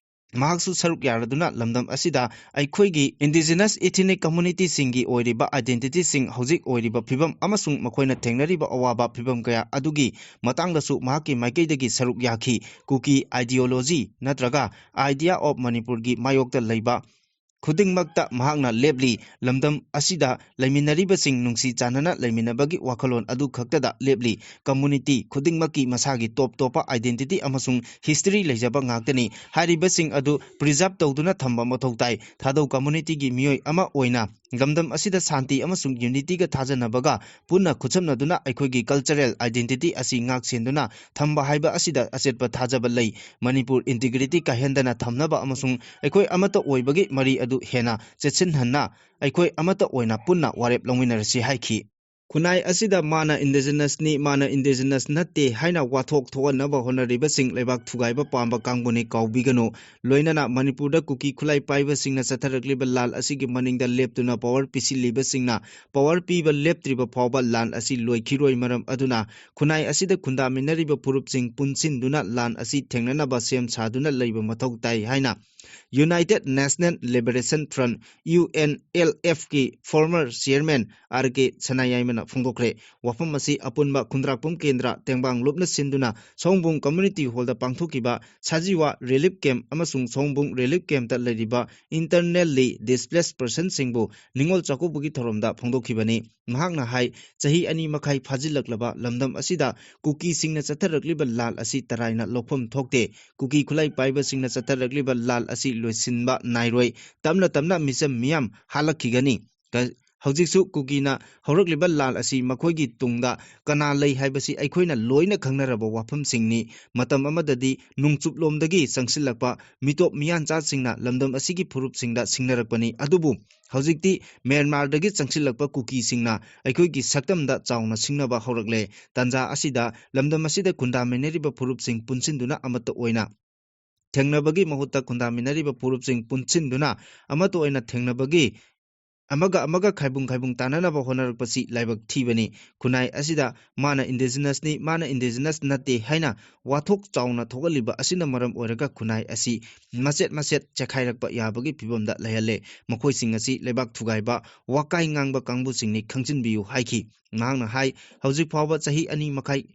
ꯃꯍꯥꯛꯁꯨ ꯁꯔꯨꯛ ꯌꯥꯔꯗꯨꯅ ꯂꯝꯗꯝ ꯑꯁꯤꯗ ꯑꯩꯈꯣꯏꯒꯤ ꯏꯟꯗꯤꯖꯤꯅꯁ ꯏꯊꯤꯅꯤꯛ ꯀꯝꯃꯨꯅꯤꯇꯤꯁꯤꯡꯒꯤ ꯑꯣꯏꯔꯤꯕ ꯑꯥꯏꯗꯦꯟꯇꯤꯇꯤꯁꯤꯡ, ꯍꯧꯖꯤꯛ ꯑꯣꯏꯔꯤꯕ ꯐꯤꯕꯝ ꯑꯃꯁꯨꯡ ꯃꯈꯣꯏꯅ ꯊꯦꯡꯅꯔꯤꯕ ꯑꯋꯥꯕ ꯐꯤꯕꯝ ꯀꯌꯥ ꯑꯗꯨꯒꯤ ꯃꯇꯥꯡꯗꯁꯨ ꯃꯍꯥꯛꯀꯤ ꯃꯥꯏꯀꯩꯗꯒꯤ ꯁꯔꯨꯛ ꯌꯥꯈꯤ꯫ ꯀꯨꯀꯤ ꯑꯥꯏꯗꯤꯌꯣꯂꯣꯖꯤ ꯅꯠꯇ꯭ꯔꯒ ꯑꯥꯏꯗꯤꯌꯥ ꯑꯣꯐ ꯃꯅꯤꯄꯨꯔꯒꯤ ꯃꯥꯌꯣꯛꯇ ꯂꯩꯕ ꯈꯨꯗꯤꯡꯃꯛꯇ ꯃꯍꯥꯛꯅ ꯂꯦꯞꯂꯤ꯫ ꯂꯝꯗꯝ ꯑꯁꯤꯗ ꯂꯩꯃꯤꯟꯅꯔꯤꯕꯁꯤꯡ ꯅꯨꯡꯁꯤ ꯆꯥꯟꯅꯅ ꯂꯩꯃꯤꯟꯅꯕꯒꯤ ꯋꯥꯈꯜꯂꯣꯟ ꯑꯗꯨ ꯈꯛꯇꯗ ꯂꯦꯞꯂꯤ꯫ ꯀꯝꯃꯨꯅꯤꯇꯤ ꯈꯨꯗꯤꯡꯃꯛꯀꯤ ꯃꯁꯥꯒꯤ ꯇꯣꯞ ꯇꯣꯞꯄ ꯑꯥꯏꯗꯦꯟꯇꯤꯇꯤ ꯑꯃꯁꯨꯡ ꯍꯤꯁꯇ꯭ꯔꯤ ꯂꯩꯖꯕ ꯉꯥꯛꯇꯅꯤ꯫ ꯍꯥꯏꯔꯤꯕꯁꯤꯡ ꯑꯗꯨ ꯄ꯭ꯔꯤꯖꯥꯔꯚ ꯇꯧꯗꯨꯅ ꯊꯝꯕ ꯃꯊꯧ ꯇꯥꯏ꯫ ꯊꯥꯗꯧ ꯀꯝꯃꯨꯅꯤꯇꯤꯒꯤ ꯃꯤꯑꯣꯏ ꯑꯃ ꯑꯣꯏꯅ ꯂꯝꯗꯝ ꯑꯁꯤꯗ ꯁꯥꯟꯇꯤ ꯑꯃꯁꯨꯡ ꯌꯨꯅꯤꯇꯤꯒ ꯊꯥꯖꯅꯕꯒ ꯄꯨꯟꯅ ꯈꯨꯠꯁꯝꯅꯗꯨꯅ ꯑꯩꯈꯣꯏꯒꯤ ꯀꯜꯆꯔꯦꯜ ꯑꯥꯏꯗꯦꯟꯇꯤꯇꯤ ꯑꯁꯤ ꯉꯥꯛ ꯁꯦꯟꯗꯨꯅ ꯊꯝꯕ ꯍꯥꯏꯕ ꯑꯁꯤꯗ ꯑꯆꯦꯠꯄ ꯊꯥꯖꯕ ꯂꯩ꯫ ꯃꯅꯤꯄꯨꯔ ꯏꯟꯇꯤꯒ꯭ꯔꯤꯇꯤ ꯀꯥꯏꯍꯟꯗꯅ ꯊꯝꯅꯕ ꯑꯃꯁꯨꯡ ꯑꯩꯈꯣꯏ ꯑꯃꯠꯇ ꯑꯣꯏꯕꯒꯤ ꯃꯔꯤ ꯑꯗꯨ ꯍꯦꯟꯅ ꯆꯦꯠꯁꯤꯟꯍꯟꯅ ꯑꯩꯈꯣꯏ ꯑꯃꯠꯇ ꯑꯣꯏꯅ ꯄꯨꯟꯅ ꯋꯥꯔꯦꯞ ꯂꯧꯃꯤꯟꯅꯔꯁꯤ ꯍꯥꯏꯈꯤ꯫ ꯈꯨꯟꯅꯥꯏ ꯑꯁꯤꯗ ꯃꯥꯅ indigenous ꯅꯤ, ꯃꯥꯅ indigenous ꯅꯠꯇꯦ ꯍꯥꯏꯅ ꯋꯥꯊꯣꯛ ꯊꯣꯛꯍꯟꯅꯕ ꯍꯣꯠꯅꯔꯤꯕꯁꯤꯡ ꯂꯩꯕꯥꯛ ꯊꯨꯒꯥꯏꯕ ꯄꯥꯝꯕ ꯀꯥꯡꯕꯨꯅꯤ, ꯀꯥꯎꯕꯤꯒꯅꯨ꯫ ꯂꯣꯏꯅꯅ ꯃꯅꯤꯄꯨꯔꯗ ꯀꯨꯀꯤ ꯈꯨꯠꯂꯥꯏ ꯄꯥꯏꯕꯁꯤꯡꯅ ꯆꯠꯊꯔꯛꯂꯤꯕ ꯂꯥꯟ ꯑꯁꯤꯒꯤ ꯃꯅꯤꯡꯗ ꯂꯦꯞꯇꯨꯅ power ꯄꯤꯁꯤꯜꯂꯤꯕꯁꯤꯡꯅ power ꯄꯤꯕ ꯂꯦꯞꯇ꯭ꯔꯤꯕ ꯐꯥꯎꯕ ꯂꯥꯟ ꯑꯁꯤ ꯂꯣꯏꯈꯤꯔꯣꯏ꯫ ꯃꯔꯝ ꯑꯗꯨꯅ ꯈꯨꯟꯅꯥꯏ ꯑꯁꯤꯗ ꯈꯨꯟꯗꯥꯃꯤꯟꯅꯔꯤꯕ ꯐꯨꯔꯨꯞꯁꯤꯡ ꯄꯨꯟꯁꯤꯟꯗꯨꯅ ꯂꯥꯟ ꯑꯁꯤ ꯊꯦꯡꯅꯅꯕ ꯁꯦꯝ ꯁꯥꯗꯨꯅ ꯂꯩꯕ ꯃꯊꯧ ꯇꯥꯏ ꯍꯥꯏꯅ United National Liberation Front, U N L F ꯀꯤ former chairman R K ꯁꯅꯥꯌꯥꯏꯃꯅ ꯐꯣꯡꯗꯣꯛꯈ꯭ꯔꯦ꯫ ꯋꯥꯐꯝ ꯑꯁꯤ ꯑꯄꯨꯟꯕ ꯈꯨꯟꯗ꯭ꯔꯥꯛꯄꯝ ꯀꯦꯟꯗ꯭ꯔ ꯇꯦꯡꯕꯥꯡ ꯂꯨꯞꯅ ꯁꯤꯟꯗꯨꯅ ꯁꯑꯣꯝꯕꯨꯡ community hall ꯗ ꯄꯥꯡꯊꯣꯛꯈꯤꯕ ꯁꯖꯤꯋꯥ relief camp ꯑꯃꯁꯨꯡ ꯁꯑꯣꯝꯕꯨꯡ relief camp ꯇ ꯂꯩꯔꯤꯕ internally displaced person ꯁꯤꯡꯕꯨ ꯅꯤꯉꯣꯜ ꯆꯥꯛꯀꯧꯕꯒꯤ ꯊꯧꯔꯝꯗ ꯐꯣꯡꯗꯣꯛꯈꯤꯕꯅꯤ꯫ ꯃꯍꯥꯛꯅ ꯍꯥꯏ, ꯆꯍꯤ ꯑꯅꯤ ꯃꯈꯥꯏ ꯐꯥꯖꯤꯜꯂꯛꯂꯕ ꯂꯝꯗꯝ ꯑꯁꯤꯗ ꯀꯨꯀꯤꯁꯤꯡꯅ ꯆꯠꯊꯔꯛꯂꯤꯕ ꯂꯥꯟ ꯑꯁꯤ ꯇꯔꯥꯏꯅ ꯂꯧꯐꯝ ꯊꯣꯛꯇꯦ꯫ ꯀꯨꯀꯤ ꯈꯨꯠꯂꯥꯏ ꯄꯥꯏꯕꯁꯤꯡꯅ ꯆꯠꯊꯔꯛꯂꯤꯕ ꯂꯥꯟ ꯑꯁꯤ ꯂꯣꯏꯁꯤꯟꯕ ꯅꯥꯏꯔꯣꯏ꯫ ꯇꯞꯅ ꯇꯞꯅ ꯃꯤꯆꯝ ꯃꯤꯌꯥꯝ ꯍꯥꯠꯂꯛꯈꯤꯒꯅꯤ꯫ ꯀ-, ꯍꯧꯖꯤꯛꯁꯨ ꯀꯨꯀꯤꯅ ꯍꯧꯔꯛꯂꯤꯕ ꯂꯥꯟ ꯑꯁꯤ ꯃꯈꯣꯏꯒꯤ ꯇꯨꯡꯗ ꯀꯅꯥ ꯂꯩ ꯍꯥꯏꯕꯁꯤ ꯑꯩꯈꯣꯏꯅ ꯂꯣꯏꯅ ꯈꯪꯅꯔꯕ ꯋꯥꯐꯝꯁꯤꯡꯅꯤ꯫ ꯃꯇꯝ ꯑꯃꯗꯗꯤ ꯅꯣꯡꯆꯨꯞꯂꯣꯝꯗꯒꯤ ꯆꯪꯁꯤꯜꯂꯛꯄ ꯃꯤꯇꯣꯞ ꯃꯤꯌꯥꯟꯆꯥꯁꯤꯡꯅ ꯂꯝꯗꯝ ꯑꯁꯤꯒꯤ ꯐꯨꯔꯨꯞꯁꯤꯡꯗ ꯁꯤꯡꯅꯔꯛꯄꯅꯤ꯫ ꯑꯗꯨꯕꯨ ꯍꯧꯖꯤꯛꯇꯤ ꯃ꯭ꯌꯥꯟꯃꯥꯔꯗꯒꯤ ꯆꯪꯁꯤꯜꯂꯛꯄ ꯀꯨꯀꯤꯁꯤꯡꯅ ꯑꯩꯈꯣꯏꯒꯤ ꯁꯛꯇꯝꯗ ꯆꯥꯎꯅ ꯁꯤꯡꯅꯕ ꯍꯧꯔꯛꯂꯦ꯫ ꯇꯥꯟꯖꯥ ꯑꯁꯤꯗ ꯂꯝꯗꯝ ꯑꯁꯤꯗ ꯈꯨꯟꯗꯥꯃꯤꯟꯅꯔꯤꯕ ꯐꯨꯔꯨꯞꯁꯤꯡ ꯄꯨꯟꯁꯤꯟꯗꯨꯅ ꯑꯃꯠꯇ ꯑꯣꯏꯅ ꯊꯦꯡꯅꯕꯒꯤ ꯃꯍꯨꯠꯇ ꯈꯨꯟꯗꯥꯃꯤꯟꯅꯔꯤꯕ ꯐꯨꯔꯨꯞꯁꯤꯡ ꯄꯨꯟꯁꯤꯟꯗꯨꯅ ꯑꯃꯠꯇ ꯑꯣꯏꯅ ꯊꯦꯡꯅꯕꯒꯤ, ꯑꯃꯒ ꯑꯃꯒ ꯈꯥꯏꯕꯨꯡ ꯈꯥꯏꯕꯨꯡ ꯇꯥꯅꯅꯕ ꯍꯣꯠꯅꯔꯛꯄꯁꯤ ꯂꯥꯏꯕꯛ ꯊꯤꯕꯅꯤ꯫ ꯈꯨꯟꯅꯥꯏ ꯑꯁꯤꯗ ꯃꯥꯅ indigenous ꯅꯤ, ꯃꯥꯅ indigenous ꯅꯠꯇꯦ ꯍꯥꯏꯅ ꯋꯥꯊꯣꯛ ꯆꯥꯎꯅ ꯊꯣꯛꯍꯜꯂꯤꯕ ꯑꯁꯤꯅ ꯃꯔꯝ ꯑꯣꯏꯔꯒ ꯈꯨꯟꯅꯥꯏ ꯑꯁꯤ ꯃꯆꯦꯠ ꯃꯆꯦꯠ ꯆꯦꯈꯥꯏꯔꯛꯄ ꯌꯥꯕꯒꯤ ꯐꯤꯕꯝꯗ ꯂꯩꯍꯜꯂꯦ꯫ ꯃꯈꯣꯏꯁꯤꯡ ꯑꯁꯤ ꯂꯩꯕꯥꯛ ꯊꯨꯒꯥꯏꯕ, ꯋꯥꯀꯥꯏ ꯉꯥꯡꯕ ꯀꯥꯡꯕꯨꯁꯤꯡꯅꯤ, ꯈꯪꯖꯤꯟꯕꯤꯌꯨ ꯍꯥꯏꯈꯤ꯫ ꯃꯍꯥꯛꯅ ꯍꯥꯏ, ꯍꯧꯖꯤꯛ ꯐꯥꯎꯕ ꯆꯍꯤ ꯑꯅꯤ ꯃꯈꯥꯏ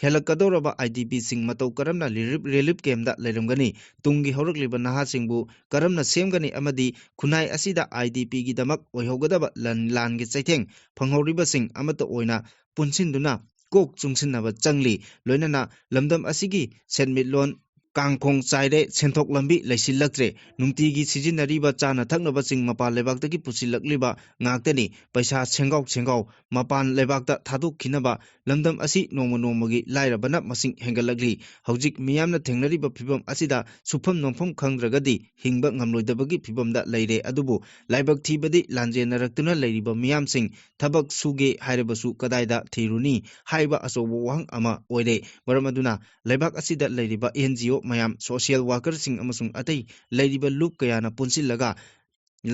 ꯍꯦꯜꯂꯛꯀꯗꯧꯔꯕ I D P ꯁꯤꯡ ꯃꯇꯧ ꯀꯔꯝꯅ relief, relief camp ꯇ ꯂꯩꯔꯝꯒꯅꯤ? ꯇꯨꯡꯒꯤ ꯍꯧꯔꯛꯂꯤꯕ ꯅꯍꯥꯁꯤꯡꯕꯨ ꯀꯔꯝꯅ ꯁꯦꯝꯒꯅꯤ? ꯑꯃꯗꯤ ꯈꯨꯟꯅꯥꯏ ꯑꯁꯤꯗ I D P ꯒꯤꯗꯃꯛ ꯑꯣꯏꯍꯧꯒꯗꯕ ꯂꯟ, ꯂꯥꯟꯒꯤ ꯆꯩꯊꯦꯡ ꯐꯪꯍꯧꯔꯤꯕꯁꯤꯡ ꯑꯃꯠꯇ ꯑꯣꯏꯅ ꯄꯨꯟꯁꯤꯟꯗꯨꯅ ꯀꯣꯛ ꯆꯨꯡꯁꯤꯟꯅꯕ ꯆꯪꯂꯤ꯫ ꯂꯣꯏꯅꯅ ꯂꯝꯗꯝ ꯑꯁꯤꯒꯤ ꯁꯦꯟꯃꯤꯠꯂꯣꯟ ꯀꯥꯡꯈꯣꯡ ꯆꯥꯏꯔꯦ, ꯁꯦꯟꯊꯣꯛ ꯂꯝꯕꯤ ꯂꯩꯁꯤꯜꯂꯛꯇ꯭ꯔꯦ, ꯅꯨꯡꯇꯤꯒꯤ ꯁꯤꯖꯤꯟꯅꯔꯤꯕ ꯆꯥꯅ ꯊꯛꯅꯕꯁꯤꯡ ꯃꯄꯥꯟ ꯂꯩꯕꯥꯛꯇꯒꯤ ꯄꯨꯁꯤꯜꯂꯛꯂꯤꯕ ꯉꯥꯛꯇꯅꯤ, ꯄꯩꯁꯥ ꯁꯦꯡꯒꯥꯎ ꯁꯦꯡꯒꯥꯎ ꯃꯄꯥꯟ ꯂꯩꯕꯥꯛꯇ ꯊꯥꯗꯣꯛꯈꯤꯅꯕ ꯂꯝꯗꯝ ꯑꯁꯤ ꯅꯣꯡꯃ ꯅꯣꯡꯃꯒꯤ ꯂꯥꯏꯔꯕꯅ ꯃꯁꯤꯡ ꯍꯦꯟꯒꯠꯂꯛꯂꯤ꯫ ꯍꯧꯖꯤꯛ ꯃꯤꯌꯥꯝꯅ ꯊꯦꯡꯅꯔꯤꯕ ꯐꯤꯚꯝ ꯑꯁꯤꯗ ꯁꯨꯐꯝ ꯅꯣꯝꯐꯝ ꯈꯪꯗ꯭ꯔꯒꯗꯤ ꯍꯤꯡꯕ ꯉꯝꯂꯣꯏꯗꯕꯒꯤ ꯐꯤꯚꯝꯗ ꯂꯩꯔꯦ꯫ ꯑꯗꯨꯕꯨ ꯂꯥꯏꯕꯛ ꯊꯤꯕꯗꯤ ꯂꯥꯟꯖꯦꯟꯅꯔꯛꯇꯨꯅ ꯂꯩꯔꯤꯕ ꯃꯤꯌꯥꯝꯁꯤꯡ ꯊꯕꯛ ꯁꯨꯒꯦ ꯍꯥꯏꯔꯕꯁꯨ ꯀꯗꯥꯏꯗ ꯊꯤꯔꯨꯅꯤ ꯍꯥꯏꯕ ꯑꯆꯧꯕ ꯋꯥꯍꯪ ꯑꯃ ꯑꯣꯏꯔꯦ꯫ ꯃꯔꯝ ꯑꯗꯨꯅ ꯂꯩꯕꯥꯛ ꯑꯁꯤꯗ ꯂꯩꯔꯤꯕ ꯑꯦꯟ ꯖꯤ ꯑꯣ ꯃꯌꯥꯝ, ꯁꯣꯁꯤꯌꯦꯜ ꯋꯥꯀꯔꯁꯤꯡ ꯑꯃꯁꯨꯡ ꯑꯇꯩ ꯂꯩꯔꯤꯕ ꯂꯨꯞ ꯀꯌꯥꯅ ꯄꯨꯟꯁꯤꯜꯂꯒ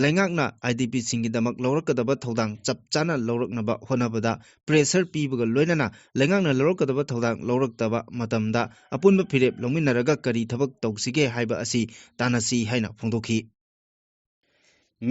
ꯂꯩꯉꯥꯛꯅ ꯑꯥꯏ ꯗꯤ ꯄꯤꯁꯤꯡꯒꯤꯗꯃꯛ ꯂꯧꯔꯛꯀꯗꯕ ꯊꯧꯗꯥꯡ ꯆꯞ ꯆꯥꯅ ꯂꯧꯔꯛꯅꯕ ꯍꯣꯠꯅꯕꯗ ꯄ꯭ꯔꯦꯁꯔ ꯄꯤꯕꯒ ꯂꯣꯏꯅꯅ ꯂꯩꯉꯥꯛꯅ ꯂꯧꯔꯛꯀꯗꯕ ꯊꯧꯗꯥꯡ ꯂꯧꯔꯛꯇꯕ ꯃꯇꯝꯗ ꯑꯄꯨꯟꯕ ꯐꯤꯔꯦꯞ ꯂꯧꯃꯤꯟꯅꯔꯒ ꯀꯔꯤ ꯊꯕꯛ ꯇꯧꯁꯤꯒꯦ ꯍꯥꯏꯕ ꯑꯁꯤ ꯇꯥꯟꯅꯁꯤ ꯍꯥꯏꯅ ꯐꯣꯡꯗꯣꯛꯈꯤ꯫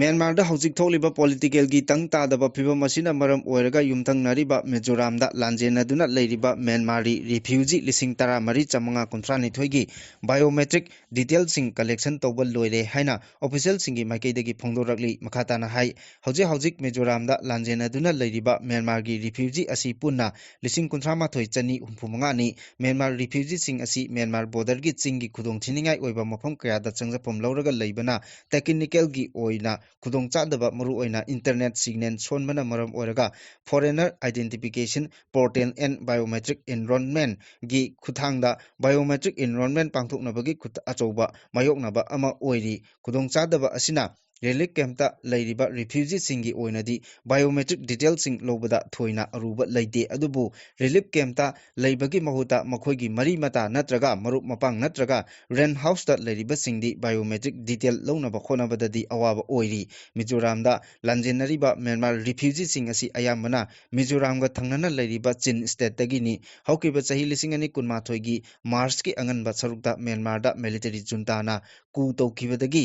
ꯃ꯭ꯌꯥꯟꯃꯥꯔꯗ ꯍꯧꯖꯤꯛ ꯊꯣꯛꯂꯤꯕ ꯄꯣꯂꯤꯇꯤꯀꯦꯜꯒꯤ ꯇꯪ ꯇꯥꯗꯕ ꯐꯤꯕꯝ ꯑꯁꯤꯅ ꯃꯔꯝ ꯑꯣꯏꯔꯒ ꯌꯨꯝꯊꯪꯅꯔꯤꯕ ꯃꯤꯖꯣꯔꯥꯝꯗ ꯂꯥꯟꯖꯦꯟꯅꯗꯨꯅ ꯂꯩꯔꯤꯕ ꯃ꯭ꯌꯥꯟꯃꯥꯔꯤ ꯔꯤꯐ꯭ꯌꯨꯖꯤ ꯂꯤꯁꯤꯡ ꯇꯔꯥꯃꯔꯤ ꯆꯥꯃꯉꯥ ꯀꯨꯟꯊ꯭ꯔꯥꯅꯤꯊꯣꯏꯒꯤ ꯕꯥꯏꯑꯣꯃꯦꯇ꯭ꯔꯤꯛ ꯗꯤꯇꯦꯜꯁꯤꯡ ꯀꯂꯦꯛꯁꯟ ꯇꯧꯕ ꯂꯣꯏꯔꯦ ꯍꯥꯏꯅ ꯑꯣꯐꯤꯁꯤꯌꯦꯜꯁꯤꯡꯒꯤ ꯃꯥꯏꯀꯩꯗꯒꯤ ꯐꯣꯡꯗꯣꯔꯛꯂꯤ꯫ ꯃꯈꯥ ꯇꯥꯅ ꯍꯥꯏ, ꯍꯧꯖꯤꯛ ꯍꯧꯖꯤꯛ ꯃꯤꯖꯣꯔꯥꯝꯗ ꯂꯥꯟꯖꯦꯟꯅꯗꯨꯅ ꯂꯩꯔꯤꯕ ꯃ꯭ꯌꯥꯟꯃꯥꯔꯒꯤ ꯔꯤꯐ꯭ꯌꯨꯖꯤ ꯑꯁꯤ ꯄꯨꯟꯅ ꯂꯤꯁꯤꯡ ꯀꯨꯟꯊ꯭ꯔꯥ ꯃꯥꯊꯣꯏ ꯆꯅꯤ ꯍꯨꯝꯐꯨ ꯃꯉꯥꯅꯤ꯫ ꯃ꯭ꯌꯥꯟꯃꯥꯔ ꯔꯤꯐ꯭ꯌꯨꯖꯤꯁꯤꯡ ꯑꯁꯤ ꯃ꯭ꯌꯥꯟꯃꯥꯔ ꯕꯣꯔꯗꯔꯒꯤ ꯆꯤꯡꯒꯤ ꯈꯨꯗꯣꯡꯊꯤꯅꯤꯡꯉꯥꯏ ꯑꯣꯏꯕ ꯃꯐꯝ ꯀꯌꯥꯗ ꯆꯪꯖꯐꯝ ꯂꯧꯔꯒ ꯂꯩꯕꯅ ꯇꯦꯛꯅꯤꯀꯦꯜꯒꯤ ꯑꯣꯏꯅ ꯈꯨꯗꯣꯡꯆꯥꯗꯕ, ꯃꯔꯨꯑꯣꯏꯅ ꯏꯟꯇꯔꯅꯦꯠ ꯁꯤꯒꯅꯦꯜ ꯁꯣꯟꯕꯅ ꯃꯔꯝ ꯑꯣꯏꯔꯒ Foreigner Identification Portal and Biometric Enrollment ꯒꯤ ꯈꯨꯠꯊꯥꯡꯗ ꯕꯥꯏꯑꯣꯃꯦꯇ꯭ꯔꯤꯛ ꯏꯟꯔꯣꯜꯃꯦꯟ ꯄꯥꯡꯊꯣꯛꯅꯕꯒꯤ ꯈꯨꯠ ꯑꯆꯧꯕ ꯃꯥꯌꯣꯛꯅꯕ ꯑꯃ ꯑꯣꯏꯔꯤ꯫ ꯈꯨꯗꯣꯡꯆꯥꯗꯕ ꯑꯁꯤꯅ ꯔꯤꯂꯤꯐ ꯀꯦꯝꯞꯇ ꯂꯩꯔꯤꯕ ꯔꯤꯐ꯭ꯌꯨꯖꯤꯁꯤꯡꯒꯤ ꯑꯣꯏꯅꯗꯤ ꯕꯥꯏꯑꯣꯃꯦꯇ꯭ꯔꯤꯛ ꯗꯤꯇꯦꯜꯁꯤꯡ ꯂꯧꯕꯗ ꯊꯣꯏꯅ ꯑꯔꯨꯕ ꯂꯩꯇꯦ꯫ ꯑꯗꯨꯕꯨ ꯔꯤꯂꯤꯐ ꯀꯦꯝꯞꯇ ꯂꯩꯕꯒꯤ ꯃꯍꯨꯠꯇ ꯃꯈꯣꯏꯒꯤ ꯃꯔꯤ ꯃꯇꯥ ꯅꯠꯇ꯭ꯔꯒ ꯃꯔꯨꯞ ꯃꯄꯥꯡ ꯅꯠꯇ꯭ꯔꯒ ꯔꯦꯟꯠ ꯍꯥꯎꯁꯇ ꯂꯩꯔꯤꯕꯁꯤꯡꯗꯤ ꯕꯥꯏꯑꯣꯃꯦꯇ꯭ꯔꯤꯛ ꯗꯤꯇꯦꯜ ꯂꯧꯅꯕ ꯍꯣꯠꯅꯕꯗꯗꯤ ꯑꯋꯥꯕ ꯑꯣꯏꯔꯤ꯫ ꯃꯤꯖꯣꯔꯥꯝꯗ ꯂꯥꯟꯖꯦꯟꯅꯔꯤꯕ ꯃ꯭ꯌꯥꯟꯃꯥꯔ ꯔꯤꯐ꯭ꯌꯨꯖꯤꯁꯤꯡ ꯑꯁꯤ ꯑꯌꯥꯝꯕꯅ ꯃꯤꯖꯣꯔꯥꯝꯒ ꯊꯪꯅꯅ ꯂꯩꯔꯤꯕ ꯆꯤꯟ ꯁ꯭ꯇꯦꯠꯇꯒꯤꯅꯤ꯫ ꯍꯧꯈꯤꯕ ꯆꯍꯤ ꯂꯤꯁꯤꯡ ꯑꯅꯤ ꯀꯨꯟꯃꯥꯊꯣꯏꯒꯤ ꯃꯥꯔꯆꯀꯤ ꯑꯉꯟꯕ ꯁꯔꯨꯛꯇ ꯃ꯭ꯌꯥꯟꯃꯥꯔꯗ ꯃꯤꯂꯤꯇꯔꯤ ꯖꯨꯟꯇꯥꯅ ꯀꯨ ꯇꯧꯈꯤꯕꯗꯒꯤ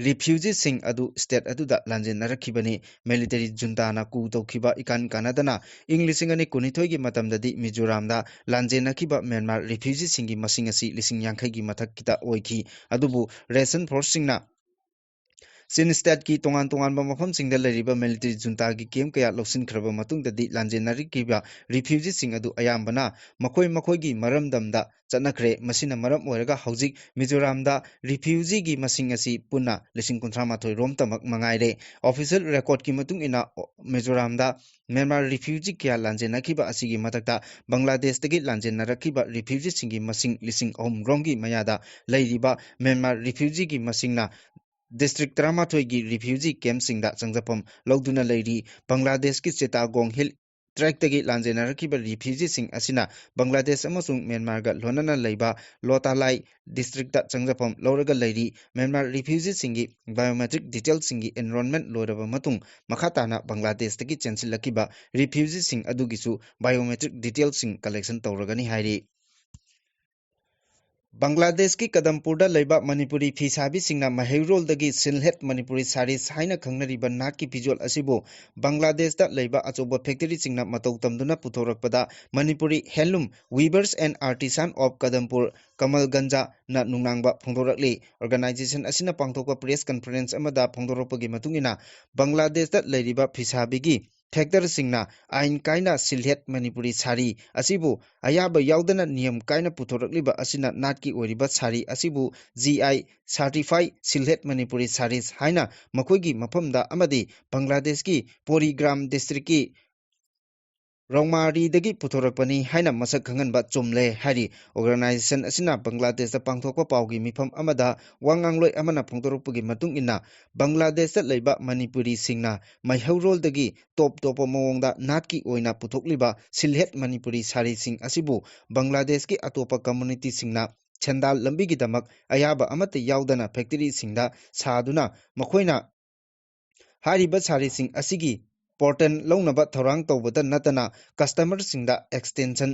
ꯔꯤꯐ꯭ꯌꯨꯖꯤꯁꯤꯡ ꯑꯗꯨ ꯁ꯭ꯇꯦꯠ ꯑꯗꯨꯗ ꯂꯥꯟꯖꯦꯟꯅꯔꯛꯈꯤꯕꯅꯤ꯫ ꯃꯤꯂꯤꯇꯔꯤ ꯖꯨꯟꯇꯥꯅ ꯀꯨ ꯇꯧꯈꯤꯕ ꯏꯀꯥꯟ ꯀꯥꯟꯅꯗꯅ ꯏꯪ ꯂꯤꯁꯤꯡ ꯑꯅꯤ ꯀꯨꯟꯅꯤꯊꯣꯏꯒꯤ ꯃꯇꯝꯗꯗꯤ ꯃꯤꯖꯣꯔꯥꯝꯗ ꯂꯥꯟꯖꯦꯟꯅꯈꯤꯕ ꯃ꯭ꯌꯥꯟꯃꯥꯔ ꯔꯤꯐ꯭ꯌꯨꯖꯤꯁꯤꯡꯒꯤ ꯃꯁꯤꯡ ꯑꯁꯤ ꯂꯤꯁꯤꯡ ꯌꯥꯡꯈꯩꯒꯤ ꯃꯊꯛꯇ ꯑꯣꯏꯈꯤ꯫ ꯑꯗꯨꯕꯨ ꯔꯦꯁꯟ ꯐꯣꯔꯁꯁꯤꯡꯅ ꯆꯤꯟ ꯁ꯭ꯇꯦꯠꯀꯤ ꯇꯣꯉꯥꯟ ꯇꯣꯉꯥꯟꯕ ꯃꯐꯝꯁꯤꯡꯗ ꯂꯩꯔꯤꯕ ꯃꯤꯂꯤꯇꯔꯤ ꯖꯨꯟꯇꯥꯒꯤ ꯀꯦꯝꯞ ꯀꯌꯥ ꯂꯧꯁꯤꯟꯈ꯭ꯔꯕ ꯃꯇꯨꯡꯗꯗꯤ, ꯂꯥꯟꯖꯦꯟꯅꯔꯛꯈꯤꯕ ꯔꯤꯐ꯭ꯌꯨꯖꯤꯁꯤꯡ ꯑꯗꯨ ꯑꯌꯥꯝꯕꯅ ꯃꯈꯣꯏ ꯃꯈꯣꯏꯒꯤ ꯃꯔꯝꯗꯝꯗ ꯆꯠꯅꯈ꯭ꯔꯦ꯫ ꯃꯁꯤꯅ ꯃꯔꯝ ꯑꯣꯏꯔꯒ ꯍꯧꯖꯤꯛ ꯃꯤꯖꯣꯔꯥꯝꯗ ꯔꯤꯐ꯭ꯌꯨꯖꯤꯒꯤ ꯃꯁꯤꯡ ꯑꯁꯤ ꯄꯨꯟꯅ ꯂꯤꯁꯤꯡ ꯀꯨꯟꯊ꯭ꯔꯥ ꯃꯥꯊꯣꯏ ꯔꯣꯝꯇꯃꯛ ꯃꯉꯥꯏꯔꯦ꯫ ꯑꯣꯐꯤꯁꯤꯌꯦꯜ ꯔꯦꯀꯣꯔꯗꯀꯤ ꯃꯇꯨꯡ ꯏꯟꯅ, ꯃꯤꯖꯣꯔꯥꯝꯗ ꯃ꯭ꯌꯥꯟꯃꯥꯔ ꯔꯤꯐ꯭ꯌꯨꯖꯤ ꯀꯌꯥ ꯂꯥꯟꯖꯦꯟꯅꯈꯤꯕ ꯑꯁꯤꯒꯤ ꯃꯊꯛꯇ, ꯕꯪꯒ꯭ꯂꯥꯗꯦꯁꯇꯒꯤ ꯂꯥꯟꯖꯦꯟꯅꯔꯛꯈꯤꯕ ꯔꯤꯐ꯭ꯌꯨꯖꯤꯁꯤꯡꯒꯤ ꯃꯁꯤꯡ ꯂꯤꯁꯤꯡ ꯑꯍꯨꯝ ꯔꯣꯝꯒꯤ ꯃꯌꯥꯗ ꯂꯩꯔꯤꯕ ꯃ꯭ꯌꯥꯟꯃꯥꯔ ꯔꯤꯐ꯭ꯌꯨꯖꯤꯒꯤ ꯃꯁꯤꯡꯅ ꯗꯤꯁꯇ꯭ꯔꯤꯛ ꯇꯔꯥꯃꯥꯊꯣꯏꯒꯤ ꯔꯤꯐ꯭ꯌꯨꯖꯤ ꯀꯦꯝꯞꯁꯤꯡꯗ ꯆꯪꯖꯐꯝ ꯂꯧꯗꯨꯅ ꯂꯩꯔꯤ꯫ ꯕꯪꯒ꯭ꯂꯥꯗꯦꯁꯀꯤ ꯆꯤꯇꯥꯒꯣꯡ ꯍꯤꯜ ꯇ꯭ꯔꯦꯛꯇꯒꯤ ꯂꯥꯟꯖꯦꯟꯅꯔꯛꯈꯤꯕ ꯔꯤꯐ꯭ꯌꯨꯖꯤꯁꯤꯡ ꯑꯁꯤꯅ ꯕꯪꯒ꯭ꯂꯥꯗꯦꯁ ꯑꯃꯁꯨꯡ ꯃ꯭ꯌꯥꯟꯃꯥꯔꯒ ꯂꯣꯟꯅꯅ ꯂꯩꯕ ꯂꯣꯇꯥꯂꯥꯏ ꯗꯤꯁꯇ꯭ꯔꯤꯛꯇ ꯆꯪꯖꯐꯝ ꯂꯧꯔꯒ ꯂꯩꯔꯤ꯫ ꯃ꯭ꯌꯥꯟꯃꯥꯔ ꯔꯤꯐ꯭ꯌꯨꯖꯤꯁꯤꯡꯒꯤ ꯕꯥꯏꯑꯣꯃꯦꯇ꯭ꯔꯤꯛ ꯗꯤꯇꯦꯜꯁꯤꯡꯒꯤ ꯑꯦꯟꯔꯣꯜꯃꯦꯟꯠ ꯂꯣꯏꯔꯕ ꯃꯇꯨꯡ, ꯃꯈꯥ ꯇꯥꯅ ꯕꯪꯒ꯭ꯂꯥꯗꯦꯁꯇꯒꯤ ꯆꯦꯟꯁꯤꯜꯂꯛꯈꯤꯕ ꯔꯤꯐ꯭ꯌꯨꯖꯤꯁꯤꯡ ꯑꯗꯨꯒꯤꯁꯨ ꯕꯥꯏꯑꯣꯃꯦꯇ꯭ꯔꯤꯛ ꯗꯤꯇꯦꯜꯁꯤꯡ ꯀꯂꯦꯛꯁꯟ ꯇꯧꯔꯒꯅꯤ ꯍꯥꯏꯔꯤ꯫ ꯕꯪꯒ꯭ꯂꯥꯗꯦꯁꯀꯤ ꯀꯗꯝꯄꯨꯔꯗ ꯂꯩꯕ ꯃꯅꯤꯄꯨꯔꯤ ꯐꯤꯁꯥꯕꯤꯁꯤꯡꯅ ꯃꯍꯩꯔꯣꯜꯗꯒꯤ ꯁꯤꯜꯍꯦꯠ ꯃꯅꯤꯄꯨꯔꯤ ꯁꯥꯔꯤꯁ ꯍꯥꯏꯅ ꯈꯪꯅꯔꯤꯕ ꯅꯥꯠꯀꯤ ꯐꯤꯖꯣꯜ ꯑꯁꯤꯕꯨ ꯕꯪꯒ꯭ꯂꯥꯗꯦꯁꯇ ꯂꯩꯕ ꯑꯆꯧꯕ ꯐꯦꯛꯇꯔꯤꯁꯤꯡꯅ ꯃꯇꯧ ꯇꯝꯗꯨꯅ ꯄꯨꯊꯣꯔꯛꯄꯗ ꯃꯅꯤꯄꯨꯔꯤ ꯍꯦꯟꯂꯨꯝ ꯋꯤꯚꯔꯁ ꯑꯦꯟ ꯑꯥꯔꯇꯤꯁꯥꯟ ꯑꯣꯐ ꯀꯗꯝꯄꯨꯔ ꯀꯃꯜꯒꯟꯖꯅ ꯅꯨꯡꯅꯥꯡꯕ ꯐꯣꯡꯗꯣꯔꯛꯂꯤ꯫ ꯑꯣꯔꯒꯅꯥꯏꯖꯦꯁꯟ ꯑꯁꯤꯅ ꯄꯥꯡꯊꯣꯛꯄ ꯄ꯭ꯔꯦꯁ ꯀꯟꯐꯔꯦꯟꯁ ꯑꯃꯗ ꯐꯣꯡꯗꯣꯔꯛꯄꯒꯤ ꯃꯇꯨꯡ ꯏꯟꯅ, ꯕꯪꯒ꯭ꯂꯥꯗꯦꯁꯇ ꯂꯩꯔꯤꯕ ꯐꯤꯁꯥꯕꯤꯒꯤ ꯐꯦꯛꯇꯔꯁꯤꯡꯅ ꯑꯥꯏꯟ ꯀꯥꯏꯅ ꯁꯤꯜꯍꯦꯠ ꯃꯅꯤꯄꯨꯔꯤ ꯁꯥꯔꯤ ꯑꯁꯤꯕꯨ ꯑꯌꯥꯕ ꯌꯥꯎꯗꯅ ꯅꯤꯌꯝ ꯀꯥꯏꯅ ꯄꯨꯊꯣꯔꯛꯂꯤꯕ ꯑꯁꯤꯅ ꯅꯥꯠꯀꯤ ꯑꯣꯏꯔꯤꯕ ꯁꯥꯔꯤ ꯑꯁꯤꯕꯨ ꯖꯤ ꯑꯥꯏ ꯁꯥꯔꯇꯤꯐꯥꯏ ꯁꯤꯜꯍꯦꯠ ꯃꯅꯤꯄꯨꯔꯤ ꯁꯥꯔꯤꯁ ꯍꯥꯏꯅ ꯃꯈꯣꯏꯒꯤ ꯃꯐꯝꯗ ꯑꯃꯗꯤ ꯕꯪꯒ꯭ꯂꯥꯗꯦꯁꯀꯤ ꯄꯣꯔꯤꯒ꯭ꯔꯥꯝ ꯗꯤꯁꯇ꯭ꯔꯤꯛꯀꯤ ꯔꯣꯡꯃꯥꯔꯤꯗꯒꯤ ꯄꯨꯊꯣꯔꯛꯄꯅꯤ ꯍꯥꯏꯅ ꯃꯁꯛ ꯈꯪꯍꯟꯕ ꯆꯨꯝꯂꯦ ꯍꯥꯏꯔꯤ꯫ ꯑꯣꯔꯒꯅꯥꯏꯖꯦꯁꯟ ꯑꯁꯤꯅ ꯕꯪꯒ꯭ꯂꯥꯗꯦꯁꯇ ꯄꯥꯡꯊꯣꯛꯄ ꯄꯥꯎꯒꯤ ꯃꯤꯐꯝ ꯑꯃꯗ ꯋꯥ ꯉꯥꯡꯂꯣꯏ ꯑꯃꯅ ꯐꯣꯡꯗꯣꯔꯛꯄꯒꯤ ꯃꯇꯨꯡ ꯏꯟꯅ, ꯕꯪꯒ꯭ꯂꯥꯗꯦꯁꯇ ꯂꯩꯕ ꯃꯅꯤꯄꯨꯔꯤꯁꯤꯡꯅ ꯃꯩꯍꯧꯔꯣꯜꯗꯒꯤ ꯇꯣꯞ ꯇꯣꯞꯄ ꯃꯑꯣꯡꯗ ꯅꯥꯠꯀꯤ ꯑꯣꯏꯅ ꯄꯨꯊꯣꯛꯂꯤꯕ ꯁꯤꯜꯍꯦꯠ ꯃꯅꯤꯄꯨꯔꯤ ꯁꯥꯔꯤꯁꯤꯡ ꯑꯁꯤꯕꯨ ꯕꯪꯒ꯭ꯂꯥꯗꯦꯁꯀꯤ ꯑꯇꯣꯞꯄ ꯀꯝꯃꯨꯅꯤꯇꯤꯁꯤꯡꯅ ꯁꯦꯟꯗꯥꯜ ꯂꯝꯕꯤꯒꯤꯗꯃꯛ ꯑꯌꯥꯕ ꯑꯃꯠꯇ ꯌꯥꯎꯗꯅ ꯐꯦꯛꯇꯔꯤꯁꯤꯡꯗ ꯁꯥꯗꯨꯅ ꯃꯈꯣꯏꯅ ꯍꯥꯏꯔꯤꯕ ꯁꯥꯔꯤꯁꯤꯡ ꯑꯁꯤꯒꯤ ꯄꯣꯔꯇꯦꯟ ꯂꯧꯅꯕ ꯊꯧꯔꯥꯡ ꯇꯧꯕꯇ ꯅꯠꯇꯅ ꯀꯁꯇꯃꯔꯁꯤꯡꯗ ꯑꯦꯛꯁꯇꯦꯟꯁꯟ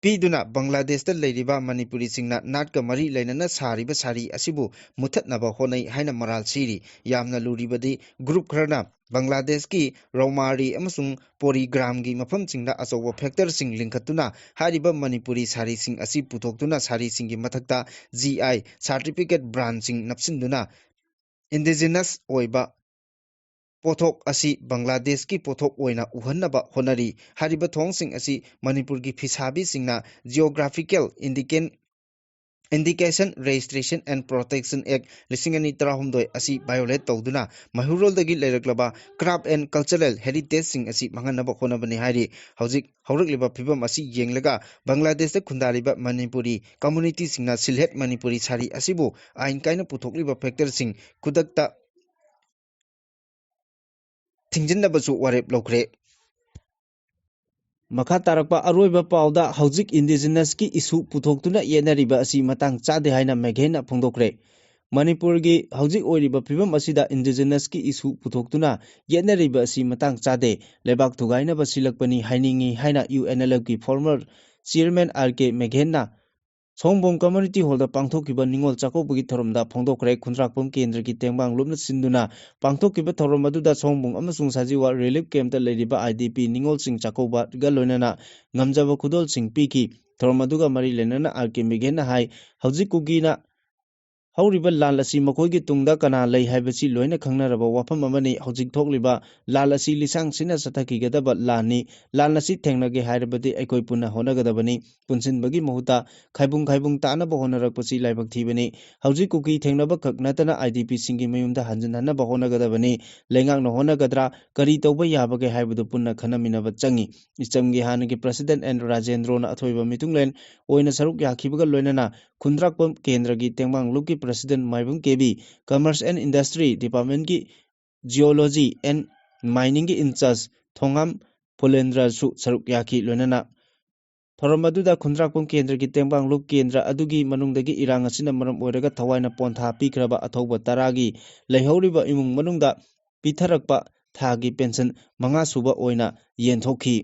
ꯄꯤꯗꯨꯅ ꯕꯪꯒ꯭ꯂꯥꯗꯦꯁꯇ ꯂꯩꯔꯤꯕ ꯃꯅꯤꯄꯨꯔꯤꯁꯤꯡꯅ ꯅꯥꯠꯀ ꯃꯔꯤ ꯂꯩꯅꯅ ꯁꯥꯔꯤꯕ ꯁꯥꯔꯤ ꯑꯁꯤꯕꯨ ꯃꯨꯊꯠꯅꯕ ꯍꯣꯠꯅꯩ ꯍꯥꯏꯅ ꯃꯔꯥꯜ ꯁꯤꯔꯤ꯫ ꯌꯥꯝꯅ ꯂꯨꯔꯤꯕꯗꯤ ꯒ꯭ꯔꯨꯞ ꯈꯔꯅ ꯕꯪꯒ꯭ꯂꯥꯗꯦꯁꯀꯤ ꯔꯧꯃꯥꯔꯤ ꯑꯃꯁꯨꯡ ꯄꯣꯔꯤꯒ꯭ꯔꯥꯝꯒꯤ ꯃꯐꯝꯁꯤꯡꯗ ꯑꯆꯧꯕ ꯐꯦꯛꯇꯔꯁꯤꯡ ꯂꯤꯡꯈꯠꯇꯨꯅ ꯍꯥꯏꯔꯤꯕ ꯃꯅꯤꯄꯨꯔꯤ ꯁꯥꯔꯤꯁꯤꯡ ꯑꯁꯤ ꯄꯨꯊꯣꯛꯇꯨꯅ ꯁꯥꯔꯤꯁꯤꯡꯒꯤ ꯃꯊꯛꯇ ꯖꯤ ꯑꯥꯏ ꯁꯥꯔꯇꯤꯐꯤꯀꯦꯠ ꯕ꯭ꯔꯥꯟꯁꯤꯡ ꯅꯞꯁꯤꯟꯗꯨꯅ indigenous ꯑꯣꯏꯕ ꯄꯣꯠꯊꯣꯛ ꯑꯁꯤ ꯕꯪꯒ꯭ꯂꯥꯗꯦꯁꯀꯤ ꯄꯣꯠꯊꯣꯛ ꯑꯣꯏꯅ ꯎꯍꯟꯅꯕ ꯍꯣꯠꯅꯔꯤ꯫ ꯍꯥꯏꯔꯤꯕ ꯊꯣꯡꯁꯤꯡ ꯑꯁꯤ ꯃꯅꯤꯄꯨꯔꯒꯤ ꯐꯤꯁꯥꯕꯤꯁꯤꯡꯅ Geographical Indication Registration and Protection Act ꯂꯤꯁꯤꯡ ꯑꯅꯤ ꯇꯔꯥꯍꯨꯝꯗꯣꯏ ꯑꯁꯤ violate ꯇꯧꯗꯨꯅ ꯃꯩꯍꯧꯔꯣꯜꯗꯒꯤ ꯂꯩꯔꯛꯂꯕ craft and cultural heritageꯁꯤꯡ ꯑꯁꯤ ꯃꯥꯡꯍꯟꯅꯕ ꯍꯣꯠꯅꯕꯅꯤ ꯍꯥꯏꯔꯤ꯫ ꯍꯧꯖꯤꯛ ꯍꯧꯔꯛꯂꯤꯕ ꯐꯤꯕꯝ ꯑꯁꯤ ꯌꯦꯡꯂꯒ ꯕꯪꯒ꯭ꯂꯥꯗꯦꯁꯇ ꯈꯨꯟꯗꯥꯔꯤꯕ ꯃꯅꯤꯄꯨꯔꯤ communityꯁꯤꯡꯅ Sylhet Manipuri ꯁꯥꯔꯤ ꯑꯁꯤꯕꯨ ꯑꯥꯏꯟ ꯀꯥꯏꯅ ꯄꯨꯊꯣꯛꯂꯤꯕ factorꯁꯤꯡ ꯈꯨꯗꯛꯇ ꯊꯤꯡꯖꯤꯟꯅꯕꯁꯨ ꯋꯥꯔꯦꯞ ꯂꯧꯈ꯭ꯔꯦ꯫ ꯃꯈꯥ ꯇꯥꯔꯛꯄ ꯑꯔꯣꯏꯕ ꯄꯥꯎꯗ ꯍꯧꯖꯤꯛ indigenousꯀꯤ issue ꯄꯨꯊꯣꯛꯇꯨꯅ ꯌꯦꯠꯅꯔꯤꯕ ꯑꯁꯤ ꯃꯇꯥꯡ ꯆꯥꯗꯦ ꯍꯥꯏꯅ ꯃꯦꯘꯦꯟꯅ ꯐꯣꯡꯗꯣꯛꯈ꯭ꯔꯦ꯫ ꯃꯅꯤꯄꯨꯔꯒꯤ ꯍꯧꯖꯤꯛ ꯑꯣꯏꯔꯤꯕ ꯐꯤꯕꯝ ꯑꯁꯤꯗ indigenousꯀꯤ issue ꯄꯨꯊꯣꯛꯇꯨꯅ ꯌꯦꯠꯅꯔꯤꯕ ꯑꯁꯤ ꯃꯇꯥꯡ ꯆꯥꯗꯦ꯫ ꯂꯩꯕꯥꯛ ꯊꯨꯒꯥꯏꯅꯕ ꯁꯤꯜꯂꯛꯄꯅꯤ ꯍꯥꯏꯅꯤꯡꯏ ꯍꯥꯏꯅ UNLFꯀꯤ former chairman R K ꯃꯦꯘꯦꯟꯅ ꯁꯣꯝꯕꯣꯡ community hallꯗ ꯄꯥꯡꯊꯣꯛꯈꯤꯕ ꯅꯤꯉꯣꯜ ꯆꯥꯛꯀꯧꯕꯒꯤ ꯊꯧꯔꯝꯗ ꯐꯣꯡꯗꯣꯛꯈ꯭ꯔꯦ꯫ ꯈꯨꯟꯗ꯭ꯔꯥꯛꯄꯝ ꯀꯦꯟꯗ꯭ꯔꯒꯤ ꯇꯦꯡꯕꯥꯡ ꯂꯨꯞꯅ ꯁꯤꯟꯗꯨꯅ ꯄꯥꯡꯊꯣꯛꯈꯤꯕ ꯊꯧꯔꯝ ꯑꯗꯨꯗ ꯁꯣꯝꯕꯣꯡ ꯑꯃꯁꯨꯡ ꯁꯥꯖꯤꯋꯥ relief campꯇ ꯂꯩꯔꯤꯕ IDP ꯅꯤꯉꯣꯜꯁꯤꯡ ꯆꯥꯛꯀꯧꯕꯒ ꯂꯣꯏꯅꯅ ꯉꯝꯖꯕ ꯈꯨꯗꯣꯜꯁꯤꯡ ꯄꯤꯈꯤ꯫ ꯊꯧꯔꯝ ꯑꯗꯨꯒ ꯃꯔꯤ ꯂꯩꯅꯅ R K ꯃꯦꯘꯦꯟꯅ ꯍꯥꯏ, ꯍꯧꯖꯤꯛ ꯀꯨꯀꯤꯅ ꯍꯧꯔꯤꯕ ꯂꯥꯟ ꯑꯁꯤ ꯃꯈꯣꯏꯒꯤ ꯇꯨꯡꯗ ꯀꯅꯥ ꯂꯩ ꯍꯥꯏꯕꯁꯤ ꯂꯣꯏꯅ ꯈꯪꯅꯔꯕ ꯋꯥꯐꯝ ꯑꯃꯅꯤ꯫ ꯍꯧꯖꯤꯛ ꯊꯣꯛꯂꯤꯕ ꯂꯥꯟ ꯑꯁꯤ ꯂꯤꯁꯥꯡ ꯁꯤꯠꯅ ꯆꯠꯊꯈꯤꯒꯗꯕ ꯂꯥꯟꯅꯤ꯫ ꯂꯥꯟ ꯑꯁꯤ ꯊꯦꯡꯅꯒꯦ ꯍꯥꯏꯔꯕꯗꯤ ꯑꯩꯈꯣꯏ ꯄꯨꯟꯅ ꯍꯣꯠꯅꯒꯗꯕꯅꯤ꯫ ꯄꯨꯟꯁꯤꯟꯕꯒꯤ ꯃꯍꯨꯠꯇ ꯈꯥꯏꯕꯨꯡ ꯈꯥꯏꯕꯨꯡ ꯇꯥꯅꯕ ꯍꯣꯠꯅꯔꯛꯄꯁꯤ ꯂꯥꯏꯕꯛ ꯊꯤꯕꯅꯤ꯫ ꯍꯧꯖꯤꯛ ꯀꯨꯀꯤ ꯊꯦꯡꯅꯕ ꯈꯛ ꯅꯠꯇꯅ IDPꯁꯤꯡꯒꯤ ꯃꯌꯨꯝꯗ ꯍꯟꯖꯤꯟꯍꯟꯅꯕ ꯍꯣꯠꯅꯒꯗꯕꯅꯤ꯫ ꯂꯩꯉꯥꯛꯅ ꯍꯣꯠꯅꯒꯗ꯭ꯔꯥ, ꯀꯔꯤ ꯇꯧꯕ ꯌꯥꯕꯒꯦ ꯍꯥꯏꯕꯗꯨ ꯄꯨꯟꯅ ꯈꯟꯅꯃꯤꯟꯅꯕ ꯆꯪꯏ꯫ ꯏꯆꯝꯒꯤ ꯍꯥꯟꯅꯒꯤ President N ꯔꯥꯖꯦꯟꯗ꯭ꯔꯣꯅ ꯑꯊꯣꯏꯕ ꯃꯤꯇꯨꯡꯂꯦꯟ ꯑꯣꯏꯅ ꯁꯔꯨꯛ ꯌꯥꯈꯤꯕꯒ ꯂꯣꯏꯅꯅ ꯈꯨꯟꯗ꯭ꯔꯥꯛꯄꯝ ꯀꯦꯟꯗ꯭ꯔꯒꯤ ꯇꯦꯡꯕꯥꯡ ꯂꯨꯞꯀꯤ President Maibam Kebi, Commerce and Industry Departmentꯀꯤ Geology and Miningꯒꯤ in-charge ꯊꯣꯉꯥꯝ ꯐꯨꯂꯦꯟꯗ꯭ꯔꯁꯨ ꯁꯔꯨꯛ ꯌꯥꯈꯤ꯫ ꯂꯣꯏꯅꯅ ꯊꯧꯔꯝ ꯑꯗꯨꯗ ꯈꯨꯟꯗ꯭ꯔꯥꯛꯄꯝ ꯀꯦꯟꯗ꯭ꯔꯒꯤ ꯇꯦꯡꯕꯥꯡ ꯂꯨꯞ ꯀꯦꯟꯗ꯭ꯔ ꯑꯗꯨꯒꯤ ꯃꯅꯨꯡꯗꯒꯤ ꯏꯔꯥꯡ ꯑꯁꯤꯅ ꯃꯔꯝ ꯑꯣꯏꯔꯒ ꯊꯋꯥꯏꯅ ꯄꯣꯟꯊꯥ ꯄꯤꯈ꯭ꯔꯕ ꯑꯊꯧꯕ ꯇꯔꯥꯒꯤ ꯂꯩꯍꯧꯔꯤꯕ ꯏꯃꯨꯡ ꯃꯅꯨꯡꯗ ꯄꯤꯊꯔꯛꯄ ꯊꯥꯒꯤ pension ꯃꯉꯥ ꯁꯨꯕ ꯑꯣꯏꯅ ꯌꯦꯟꯊꯣꯛꯈꯤ꯫